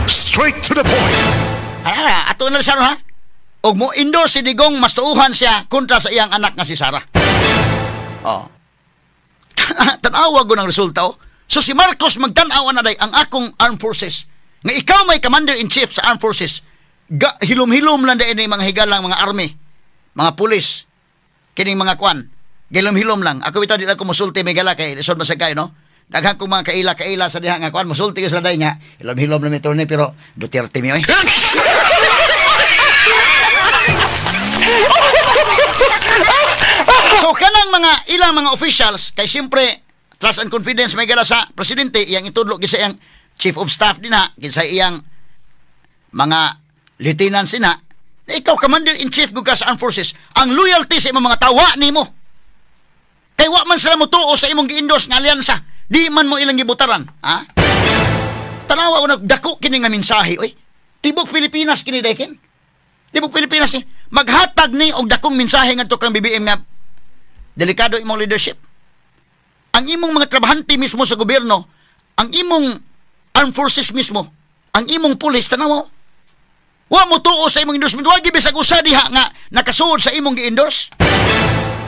Straight to the point. Ah, ato na Sara ha. Og mo endorse si Digong, mas tuuhan siya kontra sa iyang anak nga si Sara. Oh. Tan-awa ko ng resulta oh. So si Marcos magtan-aw na day ang akong armed forces. Nga ikaw may commander in chief sa armed forces. Hilom-hilom lang dahil mga higalang mga army, mga pulis, kining mga kwan, hilom-hilom lang. Ako bitaw di lang ko musulti may gala kay lisod man sa kayo, no? Daghan kong mga kaila-kaila sa diha nga kwan, musulti ko sila dahil nga, hilom-hilom lang ito ni, pero Duterte mi, oy. So kanang mga ilang mga officials kay siyempre trust and confidence may gala sa presidente, iyang itudlo kinsa iyang chief of staff dinha, kinsa iyang mga lieutenants dinha. Ikaw commander in chief gud ka sa armed forces, ang loyalty sa imong mga tawa nimo. Kay wa man sila motuo sa imong gi-endorse nga alyansa, di man mo ilang gibutaran, ha? Tanawa ko, dako kini nga mensahe oy. Tibok Pilipinas kini, Dekin. Tibok Pilipinas eh. Maghatag ni og dakong mensahe ngadto kang BBM nga delikado imong leadership. Ang imong mga trabahante mismo sa gobyerno, ang imong armed forces mismo, ang imong pulis, tanawa. Wa mo tuo sa imong endorsement. Wa bisag usa diha nga nakasuod sa imong gi-endorse.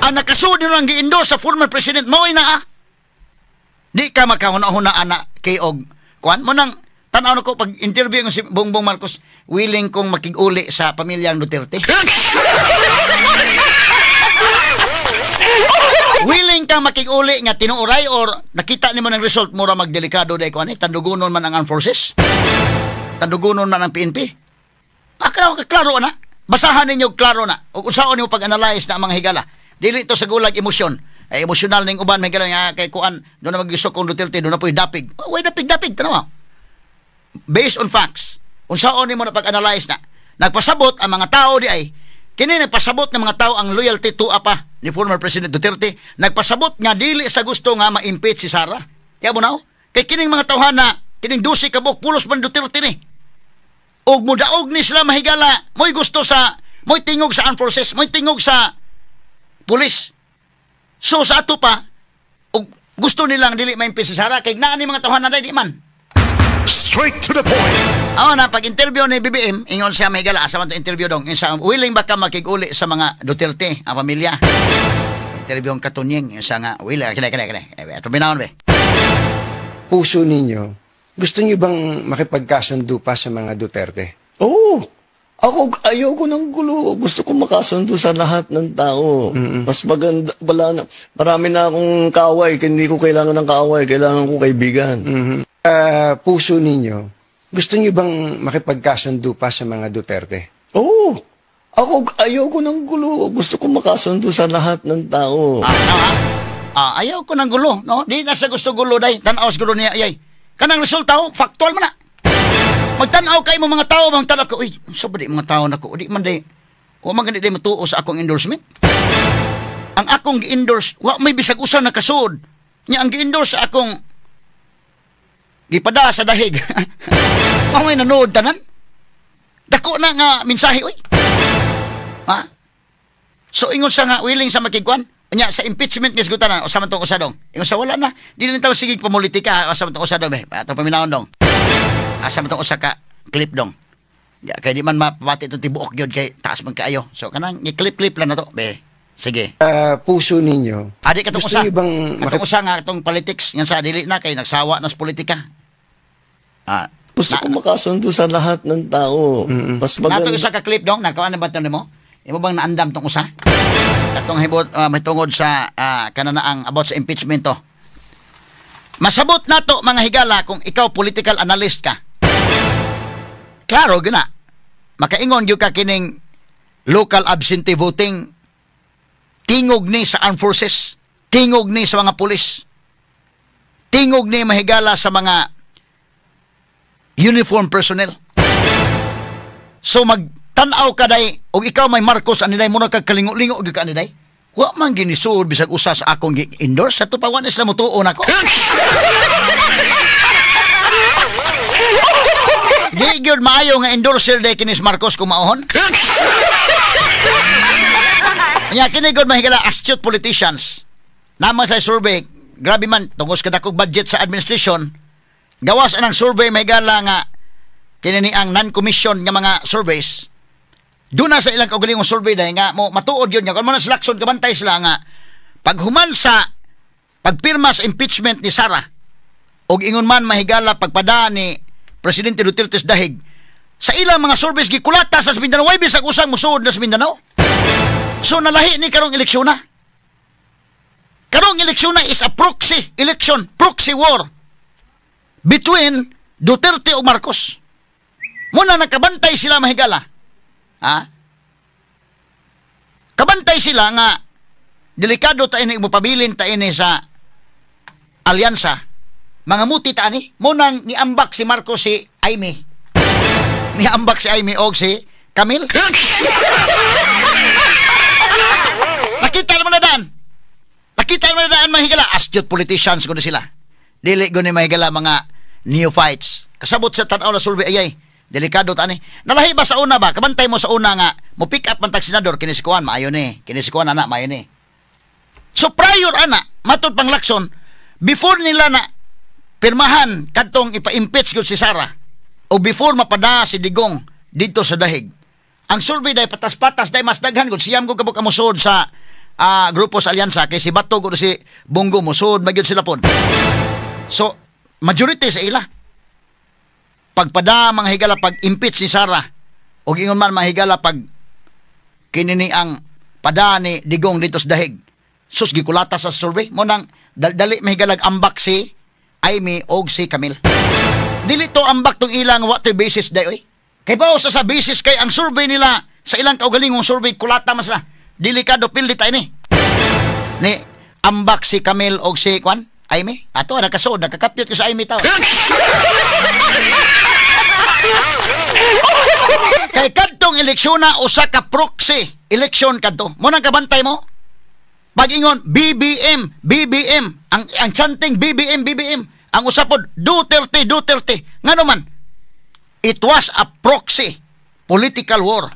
Ang nakasuod nino ang gi-endorse sa former president mao naa. Di ka makahuna-huna ana kay og kuan mo nang tan-aw na ko pag interview ng si Bongbong Marcos, willing kong makig-uli sa pamilyang Duterte. Willing kang makig-uli nga tinuoray or nakita nimo ng result mura magdelikado day kuan eh, tandugunon man ang armed forces. Tandugunon man ang PNP. Ah, klaro, klaro na. Basahan ninyo klaro na. Ug unsaon nimo pag-analyze na ang mga higala. Dili to sa gulag emosyon. Ay emosyonal ning uban may higala nga kay kuan do na mag-gusto kong Duterte do na po'y dapig. Oh, way dapig dapig tanawa. Based on facts. Unsaon nimo na pag-analyze na. Nagpasabot ang mga tao di ay kini nagpasabot ng mga tao ang loyalty to apa ni former President Duterte. Nagpasabot nga dili sa gusto nga ma-impeach si Sara. Kaya mo na kay kining mga tawhana kining 12 ka buok pulos man Duterte ni. Og mudaog ni sila mahigala, mo'y gusto sa, mo'y tingog sa armed forces, mo'y tingog sa pulis. So sa ato pa, og gusto nilang dili ma-impeach si Sara, kay naa ni mga tawhana di man. Straight to the point. Aw na pag-interview ni BBM, ingon siya mahigala, asa man to interview dong, insa willing ba ka makig-uli sa mga Duterte, ang pamilya? Interview ang Katunying, insa nga willing, kini kini kini. Ato binawon be. Puso ninyo, gusto niyo bang makipagkasundo pa sa mga Duterte? Oo. Ako, ayoko ng gulo. Gusto ko makasundo sa lahat ng tao. Mas maganda, wala na, marami na akong kaaway. Hindi ko kailangan ng kaaway. Kailangan ko kaibigan. Puso ninyo, gusto niyo bang makipagkasundo pa sa mga Duterte? Oo. Ako, ayoko ng gulo. Gusto ko makasundo sa lahat ng tao. Ayaw ko ng gulo. No? Di na sa gusto gulo, day. Tanaw siguro niya, ayay. Kanang resulta, oh, factual man na. Magtanaw kay mo mga tao, magtanaw ko, uy, so ba di mga tao na ko? Di man di, wa man gani di matuo sa akong endorsement. Ang akong gi-endorse, wa may bisag usa nakasuod. Nya ang gi-endorse sa akong gipada sa dahig. Wa may nanood tanan. Dako na nga mensahe, uy. Ha? So ingon sa nga willing sa makigkuan. Nya sa impeachment ni sgutanan, usa man tong usa dong. Ingon sa wala na, di na taw sige pamulitika, usa man tong usa dong be. Atong paminawon dong. Asa man tong usa ka clip dong. Ya, kay di man mapabati itong tibuok gyud kay taas man kaayo. So kanang i-clip-clip lang na to, be. Sige. Puso ninyo, Adi katong gusto usa. niyo bang Katong usa nga atong politics nga sa dili na kay nagsawa na sa politika. Gusto ko makasundo sa lahat ng tao. Mas maganda. Natong usa ka clip dong, nakakuan na ba ito nimo? Imo bang naandam tong usa? Katong hibot mahitungod sa kananaang about sa impeachment to. Masabot nato mga higala kung ikaw political analyst ka. Klaro gyud na. Makaingon gyud ka kining local absentee voting tingog ni sa armed forces, tingog ni sa mga pulis. Tingog ni mahigala sa mga uniform personnel. So magtan-aw ka day og ikaw may Marcos ani day mura kag kalingo-lingo gyud ka ani day. Wa man ginisud bisag usa sa akong gi-endorse sa pa wa na sila motuo nako. Di gyud maayo nga endorser day kinis Marcos kung maohon. Nya kini gyud mahigala astute politicians. Naman sa survey, grabe man tungos kadakog budget sa administration. Gawas anang survey mahigala nga kini ni ang non-commission nga mga surveys. Doon na sa ilang kaugalingong survey dahil nga mo matuod yun nga kung mo na sila Lacson kabantay sila nga paghuman sa pagpirma sa impeachment ni Sara og ingon man mahigala pagpada ni Presidente Duterte sa dahig sa ilang mga surveys gikulata sa Mindanao way bisag usang musuod na sa Mindanao. So nalahi ni karong eleksyon na. Karong eleksyon na is a proxy election, proxy war between Duterte ug Marcos. Muna nakabantay sila mahigala. Ha? Kabantay sila nga Delikado ta ini mo pabilin ta ini sa alyansa. Mga muti ta ani, munang niambak si Marcos si Amy. Niambak si Amy og si Camille. Nakita naman na daan. Nakita naman na daan mga higala. Astute politicians kuno sila. Dili guni mga higala mga neophytes. Kasabot sa tanaw na survey ayay. Delikado ta ani. Nalahi ba sa una ba? Kabantay mo sa una nga mo pick up man tag senador kini si Kuan maayo ni. Kini si Kuan ana maayo ni. So prior ana matud pang Lacson before nila na pirmahan kadtong ipa-impeach gyud si Sara o before mapada si Digong didto sa Dahig. Ang survey day patas-patas day mas daghan gud siyam gud kabuk mosud sa grupo sa alyansa kay si Bato gud si Bongo mosud magyud sila pod. So majority sa ila. Pagpada mga higala pag impeach ni Sara o ingon man mga higala pag kinini ang pada ni Digong dito sa Dahig, sus gikulata sa survey mo nang dali mahigalag ambak si Amy og si Camille. Dili to ambak tong ilang wa to basis day oy. Kay bawo sa basis kay ang survey nila sa ilang kaugalingong survey kulata man sila. Delikado pildi ta ini. Ni ambak si Camille og si Kwan Amy. Ato nakasuod nakakapyot ko sa Amy taw. Kay kadtong eleksyon na usa ka proxy election kadto. Mo nang kabantay mo. Pag-ingon BBM, BBM, ang chanting BBM, BBM, ang usapod Duterte, Duterte. Ngano man? It was a proxy political war.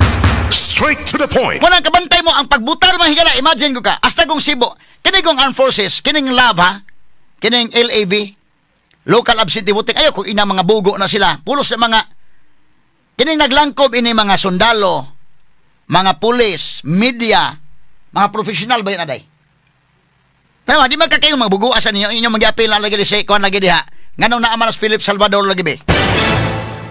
Straight to the point. Mo nang kabantay mo ang pagbutar mga higala, imagine ko ka, hasta kong Cebu, kini kong armed forces, kining LAB ha, kining LAV, local absentee voting, ayo kung ina mga bugo na sila, pulos sa mga kining naglangkob ini mga sundalo, mga pulis, media, mga professional ba yun aday? Tama, di man kakayo mga buguasan ninyo, inyong mag-apil na lagi si kuan lagi diha. Nganong naaman as Philip Salvador lagi be?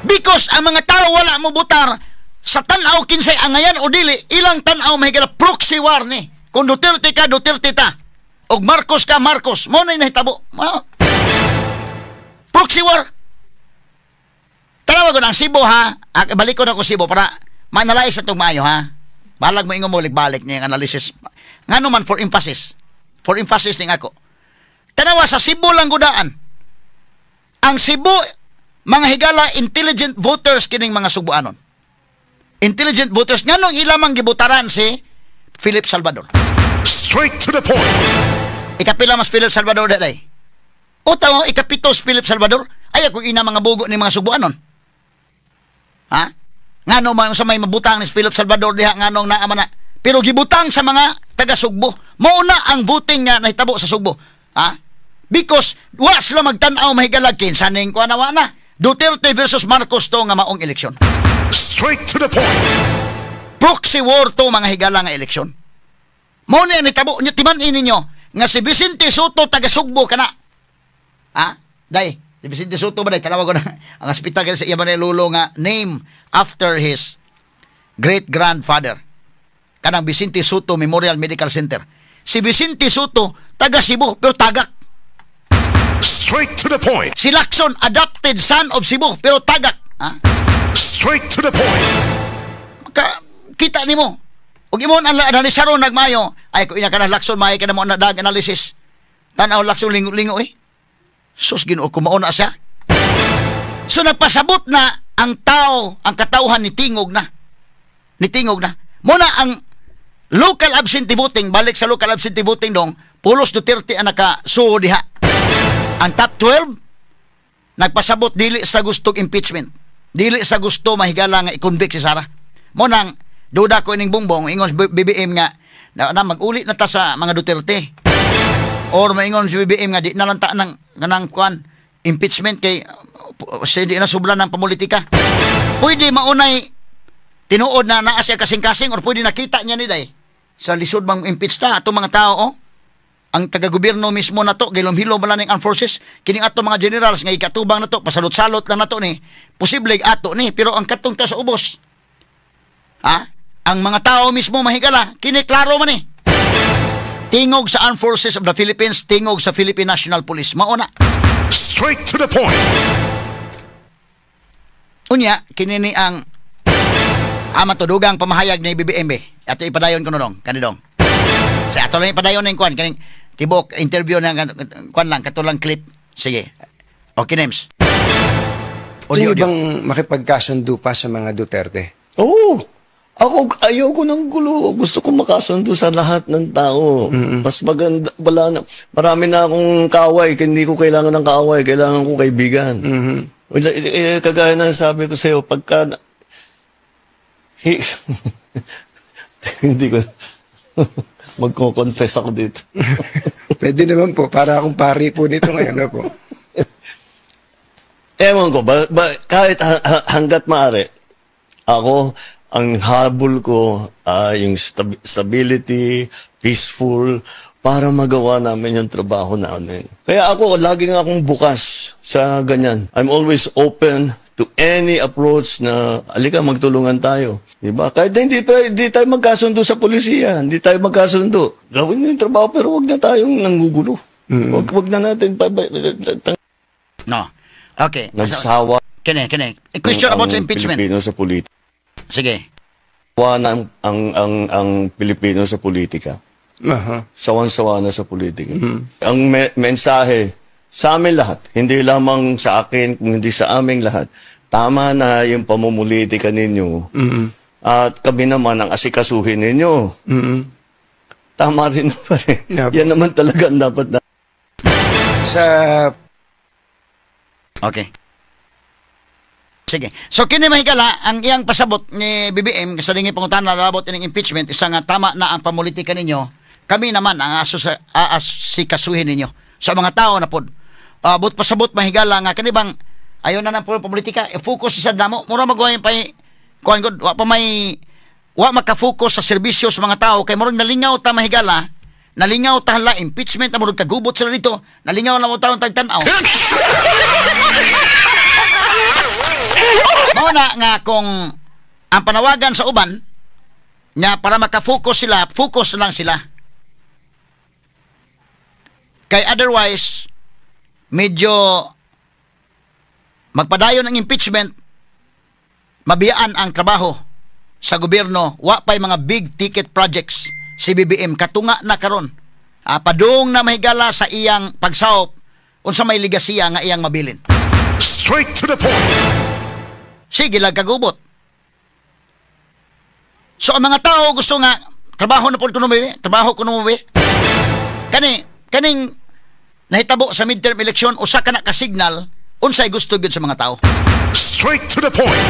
Because ang mga tao wala mo butar sa tan-aw kinsay angayan o dili, ilang tan-aw mahigala proxy war ni. Kung Duterte ka, Duterte ta. Og Marcos ka, Marcos. Mo na nahitabo. Proxy war. Tanawa ko ng Cebu ha. Balik ko na ko Cebu para ma-analyze itong maayo ha. Balag mo ingon mo balik niya ang analysis. Ngano man for emphasis. For emphasis ning ako. Tanawa sa Cebu lang gudaan. Ang Cebu mga higala intelligent voters kining mga Subuanon. Intelligent voters nganong ilamang gibutaran si Philip Salvador. Straight to the point. Ikapila mas Philip Salvador daday. O tao ikapito si Philip Salvador. Ay ako ina mga bugo ni mga Subuanon. Ha? Ngano man sa may mabutang ni Philip Salvador diha nganong naa man na. Pero gibutang sa mga taga Sugbo. Mao na ang voting nga nahitabo sa Sugbo. Ha? Because wa sila magtan-aw mahigalag kinsa ning kuan wa na. Duterte versus Marcos to nga maong eleksyon. Straight to the point. Proxy war to mga higala nga eleksyon. Mao ni nahitabo nya timan-i ninyo nga si Vicente Soto taga Sugbo kana. Ha? Day, si Vicente Soto ba day tanawa ko na ang hospital sa iya ba ni lolo nga name after his great grandfather. Kanang Vicente Soto Memorial Medical Center. Si Vicente Soto taga Cebu pero tagak. Straight to the point. Si Lacson adopted son of Cebu pero tagak. Ha? Straight to the point. Kita nimo. Ug imong analisaro nagmayo, ay ko ina kana Lacson maayo ka na mo na dag analysis. Tan-aw Lacson lingo-lingo eh. Sus Ginoo kumaon na siya. So nagpasabot na ang tao, ang katawhan ni tingog na. Ni tingog na. Muna ang local absentee voting, balik sa local absentee voting dong, pulos Duterte ang nakasuo diha. Ang top 12 nagpasabot dili sa gustong impeachment. Dili sa gusto mahigala nga i-convict si Sara. Munang duda ko ining Bongbong ingon BBM nga na mag-uli na ta sa mga Duterte. Or maingon si BBM nga di na lang ta ng kanang kuan impeachment kay di na sobra ng pamulitika. Pwede maunay tinuod na naa siya kasing-kasing or pwede nakita niya ni day sa lisod bang impeach ta atong mga tao oh. Ang taga-gobyerno mismo na to gilom-hilom man lang ang forces kining ato mga generals nga ikatubang na to pasalot-salot lang na to ni posible ato ni pero ang katong ta sa ubos ha ang mga tao mismo mahigala kini klaro man ni tingog sa Armed Forces of the Philippines, tingog sa Philippine National Police. Mauna. Straight to the point. Unya, kinini ang ama tudugang pamahayag ni BBM. Ato ipadayon ko nung, kanidong. Sa ato lang ipadayon ning kwan kaning tibok interview na kwan lang, kato lang clip. Sige. Okay, Nems. Gusto Audio, niyo audio. bang makipagkasundo pa sa mga Duterte? Oo. Ako, ayaw ko ng gulo. Gusto ko makasundo sa lahat ng tao. Mas maganda, wala na, marami na akong kaaway. Hindi ko kailangan ng kaaway. Kailangan ko kaibigan. Wala, eh, kagaya ng sabi ko sa'yo, pagka, hindi ko, magko-confess ako dito. Pwede naman po, para akong pari po nito ngayon. Ano po? Ewan ko, ba, kahit hanggat maaari, ako, ang habol ko ay yung stability, peaceful, para magawa namin yung trabaho namin. Kaya ako, lagi nga akong bukas sa ganyan. I'm always open to any approach na, alika, magtulungan tayo. Diba? Kahit na hindi tayo magkasundo sa polisiya, hindi tayo magkasundo. Gawin niyo yung trabaho, pero wag na tayong nanggugulo. Wag na natin No. Okay. Nagsawa Kini, kini. A question about ang sa impeachment. Pilipino sa politika. Sige. Sawa na ang Pilipino sa politika. Sawan-sawa na sa politika. Ang mensahe sa amin lahat, hindi lamang sa akin, kung hindi sa aming lahat, tama na yung pamumulitika ninyo. At kami naman ang asikasuhin ninyo. Tama rin naman eh. Yeah. Yan naman talaga ang dapat na Sa Okay. Sige. So kini, mahigala, ang iyang pasabot ni BBM sa dingi pangutana labot ining impeachment, isa nga tama na ang pamulitika ninyo. Kami naman ang aasikasuhin ninyo. Sa mga tao na pod. But pasabot, mahigala, nga kani bang ayo na nang politika, i-focus sa namo. Mura magway pa kuan gud, wa pa may wa maka-focus sa serbisyo sa mga tao kay murag nalingaw ta, mahigala. Nalingaw ta, hala, impeachment na, murag kagubot sila dito. Nalingaw na mo taon tagtan-aw. Mao na nga kung ang panawagan sa uban nga para maka-focus sila, focus lang sila. Kay otherwise, medyo magpadayon ang impeachment, mabiyaan ang trabaho sa gobyerno, wa pay mga big ticket projects si BBM katunga na karon. Padung na, mahigala, sa iyang pagsaop, unsa may ligasiya nga iyang mabilin? Straight to the point. Sige lang kagubot. So ang mga tao gusto nga trabaho na pod kuno mi, trabaho kuno mi. Kani kaning nahitabo sa midterm election, usa ka na ka signal unsay gusto gyud sa mga tao. Straight to the point.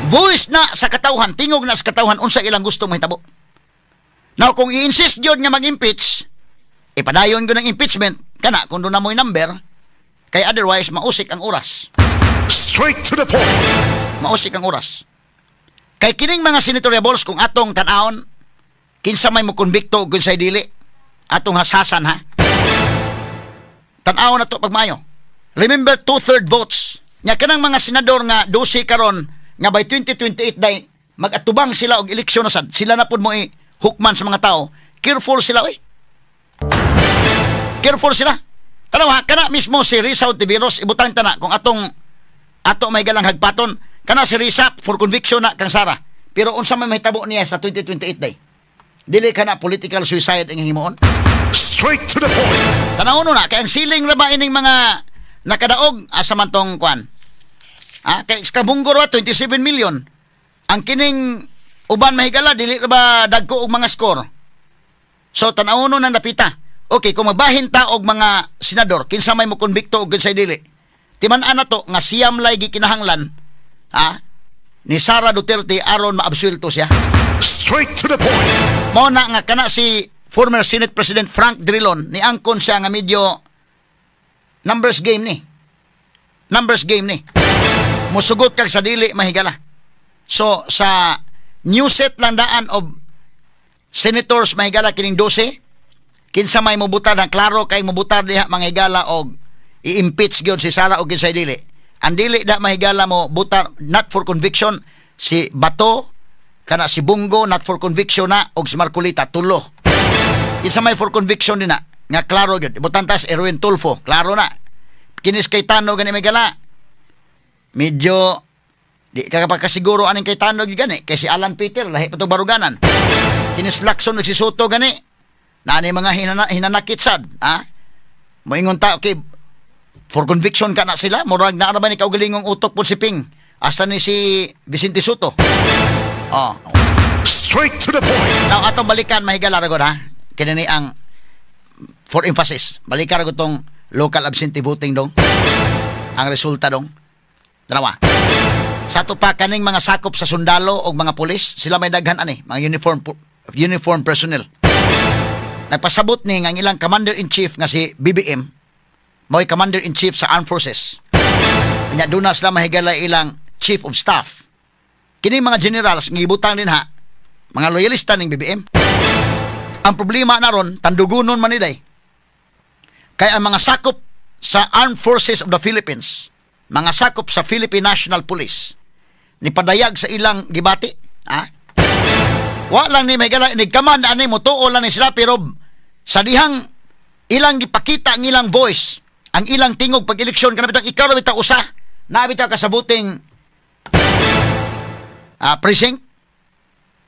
Voice na sa katawhan, tingog na sa katawhan unsa ilang gusto mahitabo. Now kung i-insist gyud nga mag-impeach, ipadayon gyud ang impeachment kana kung doon na mo'y number, kay otherwise mausik ang oras. Straight to the point. Mausik ang oras. Kay kining mga senatoriables, kung atong tan-awon kinsa may mo konbikto ug kinsay dili, atong hasasan ha. Tan-awon na to pagmayo. Remember, two-third votes. Nya kanang mga senador nga 12 karon nga by 2028 day mag-atubang sila og eleksyon na sad. Sila na pud mo i hukman sa mga tao. Careful sila oy. Careful sila. Tanaw ha, kana mismo si Risa Hontiveros, ibutang tana kung atong ato may galang hagpaton kana si Risa, for conviction na kang Sara. Pero unsa may mahitabo niya sa 2028 day? Dili kana political suicide ang himuon? Straight to the point. Tanaw na kay ang siling ra ba ining mga nakadaog, asa man tong kwan? Ah, kay kabunggor wa 27 million. Ang kining uban, mahigala, dili ra ba dagko og mga score? So tan-awon nang dapita. Okay, kung magbahin ta og mga senador, kinsa may mo konbikto og kinsay dili? Timan-an na to nga siyam lay gikinahanglan ha ni Sara Duterte aron maabsuelto siya. Straight to the point. Mao na nga kana si former Senate President Frank Drilon, ni angkon siya nga medyo numbers game ni. Numbers game ni. Musugot kag sa dili, mahigala. So sa new set lang daan of senators, mahigala, kining 12, kinsa may mubutar ang klaro kay mubutar diha, mga higala, og i-impeach gyud si Sara og kinsay dili. Ang dili da, mahigala, mo butar not for conviction si Bato, kana si Bong Go not for conviction na, og si Marcoleta, tulo. Kinsa may for conviction din na nga klaro gyud? Ibutan tas Erwin Tulfo, klaro na. Kinis Cayetano gani, mahigala, medyo di ka pagkasiguro aning Cayetano gyud gani kay si Alan Peter lahi pa to baruganan. Kinis Lacson, si Sotto gani. Naa ni mga hinanakit sad, ha? Moingon ta, okay, for conviction ka na sila, murag naa ra ba ni kaugalingong utok po si Ping. Asa ni si Vicente Sotto? Oh. Straight to the point. Now, atong balikan, mahigala ra gud, ha. Kini ni ang for emphasis. Balikan ra gud tong local absentee voting dong. Ang resulta dong. Dalawa. Sa ato pa kaning mga sakop sa sundalo o mga pulis, sila may daghan ani, mga uniform personnel. Nagpasabot ni nga ang ilang commander-in-chief nga si BBM, mao'y commander-in-chief sa Armed Forces. Nya doon na sila mahigala ilang chief of staff. Kini mga generals ngibutang din ha, mga loyalista ning BBM. Ang problema na ron, tandugunon man ni day. Kaya ang mga sakop sa Armed Forces of the Philippines, mga sakop sa Philippine National Police, ni padayag sa ilang gibati, ha? Wa lang ni mahigala ni command ani motuo lang ni sila, pero sa dihang ilang gipakita ang ilang voice, ang ilang tingog pag eleksyon kana bitang ikaw ra bitaw usa, naa bitaw ka sa voting precinct,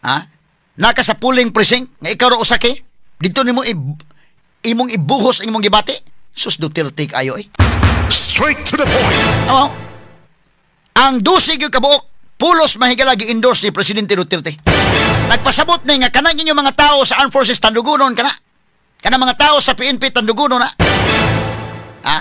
ha? Naka sa polling precinct nga ikaw ra usa kay didto nimo imong ibuhos ang imong gibati. Sus, Duterte kayo eh. Straight to the point. Oo. Ang 12 gyud kabuok pulos mahigala gi-endorse ni Presidente Duterte. Nagpasabot ni nga kanang inyong mga tao sa Armed Forces tandugunon kana. Kanang mga tao sa PNP tandugunon na. Ha?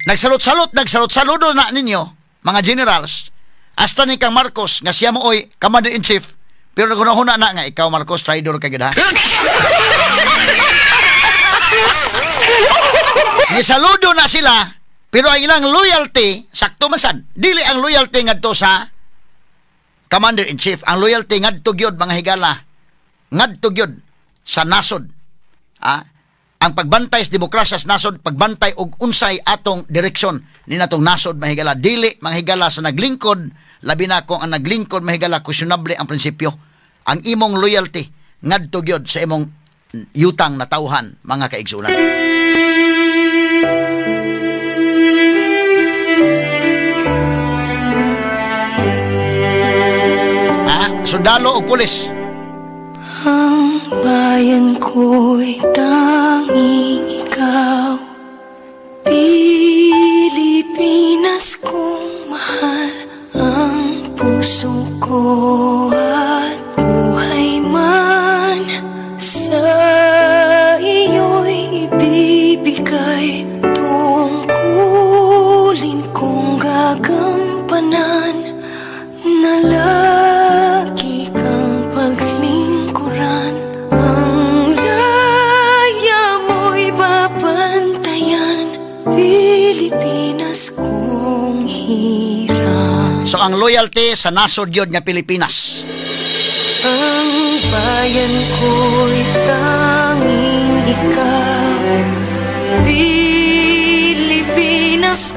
Nagsalot-salot, nagsalot-saludo na ninyo mga generals. Hasta ni kang Marcos nga siya mo oy commander-in-chief, pero nagunahuna na nga ikaw Marcos traitor ka gid ha. Nisaludo na sila, pero ang ilang loyalty sakto man sad. Dili ang loyalty ngadto sa commander-in-chief, ang loyalty ngadto gyud mga higala, ngadto gyud sa nasod. Ha? Ang pagbantay sa demokrasya sa nasod, pagbantay og unsay atong direksyon ni natong nasod mga higala. Dili mga higala sa naglingkod, labi na kung ang naglingkod mga higala questionable ang prinsipyo. Ang imong loyalty ngadto gyud sa imong yutang na tawhan mga kaigsunan. Sundalo o pulis. Ang bayan ko'y tanging ikaw, Pilipinas kong mahal, ang puso ko at buhay man sa iyo'y ibibigay. Tungkulin kong gagampanan na lagi kang paglingkuran, ang laya mo'y babantayan, Pilipinas kong hirang. So ang loyalty sa nasod yun nga Pilipinas. Ang bayan ko'y tanging ikaw, Pilipinas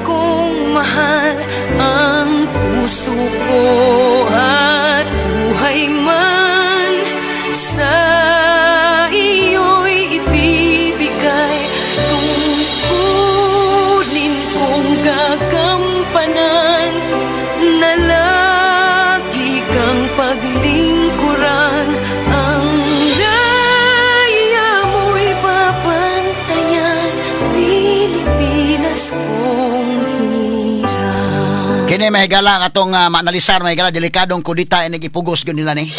kong mahal, ang puso ko at buhay man sa iyo'y ibibigay. Tungkulin kong gagampanan na lagi kang paglingkuran, ang laya mo'y babantayan, Pilipinas kong hirang. Kini mahigala ang atong maanalisar, mahigala delikadong kudita inig ipugos gyud nila ni.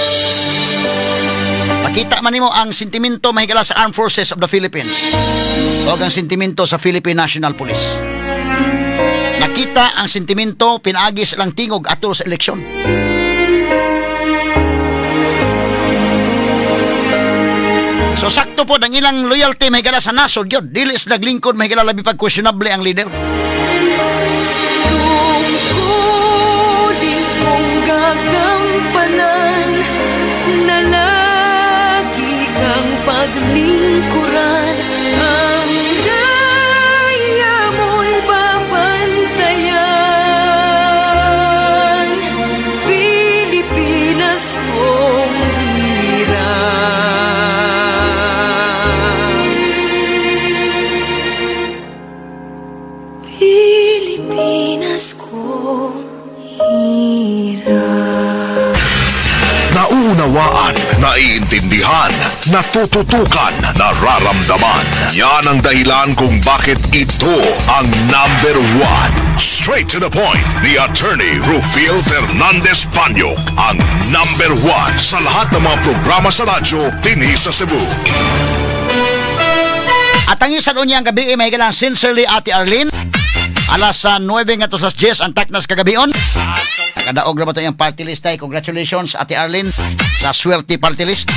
Pakita man nimo ang sentimento mahigala sa Armed Forces of the Philippines o ang sentimento sa Philippine National Police. Nakita ang sentimento pinaagi sa ilang tingog atol sa eleksyon. So sakto po ang ilang loyalty mahigala sa nasod gyud. Dili sa naglingkod mahigala labi pag questionable ang leader. Tungkulin kong gagampanan na lagi kang paglingkuran, ang daya mo'y babantayan, Pilipinas kong hirang. Natututukan, nararamdaman. Yan ang dahilan kung bakit ito ang number one. Straight to the point ni Attorney Rufil Fernandez Banyok, ang number one sa lahat ng mga programa sa radyo dinhi sa Cebu. At ang isa unyang gabi, may galang sincerely Ate Arlene. Alas sa 9 nga to sa 10 ang taknas kagabion. Nakadaog na ba ito yung party list ay? Congratulations, Ate Arlene, sa swerte party list.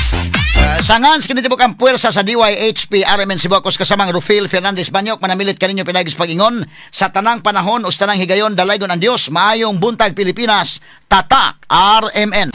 Sangan, kinitibok ang puwersa sa DYHP RMN Cebu, akos kasamang Rufil Fernandez Banyok, manamilit kaninyo pinagis pag-ingon sa tanang panahon o sa tanang higayon, dalaygon ang Dios. Maayong buntag, Pilipinas. Tatak RMN.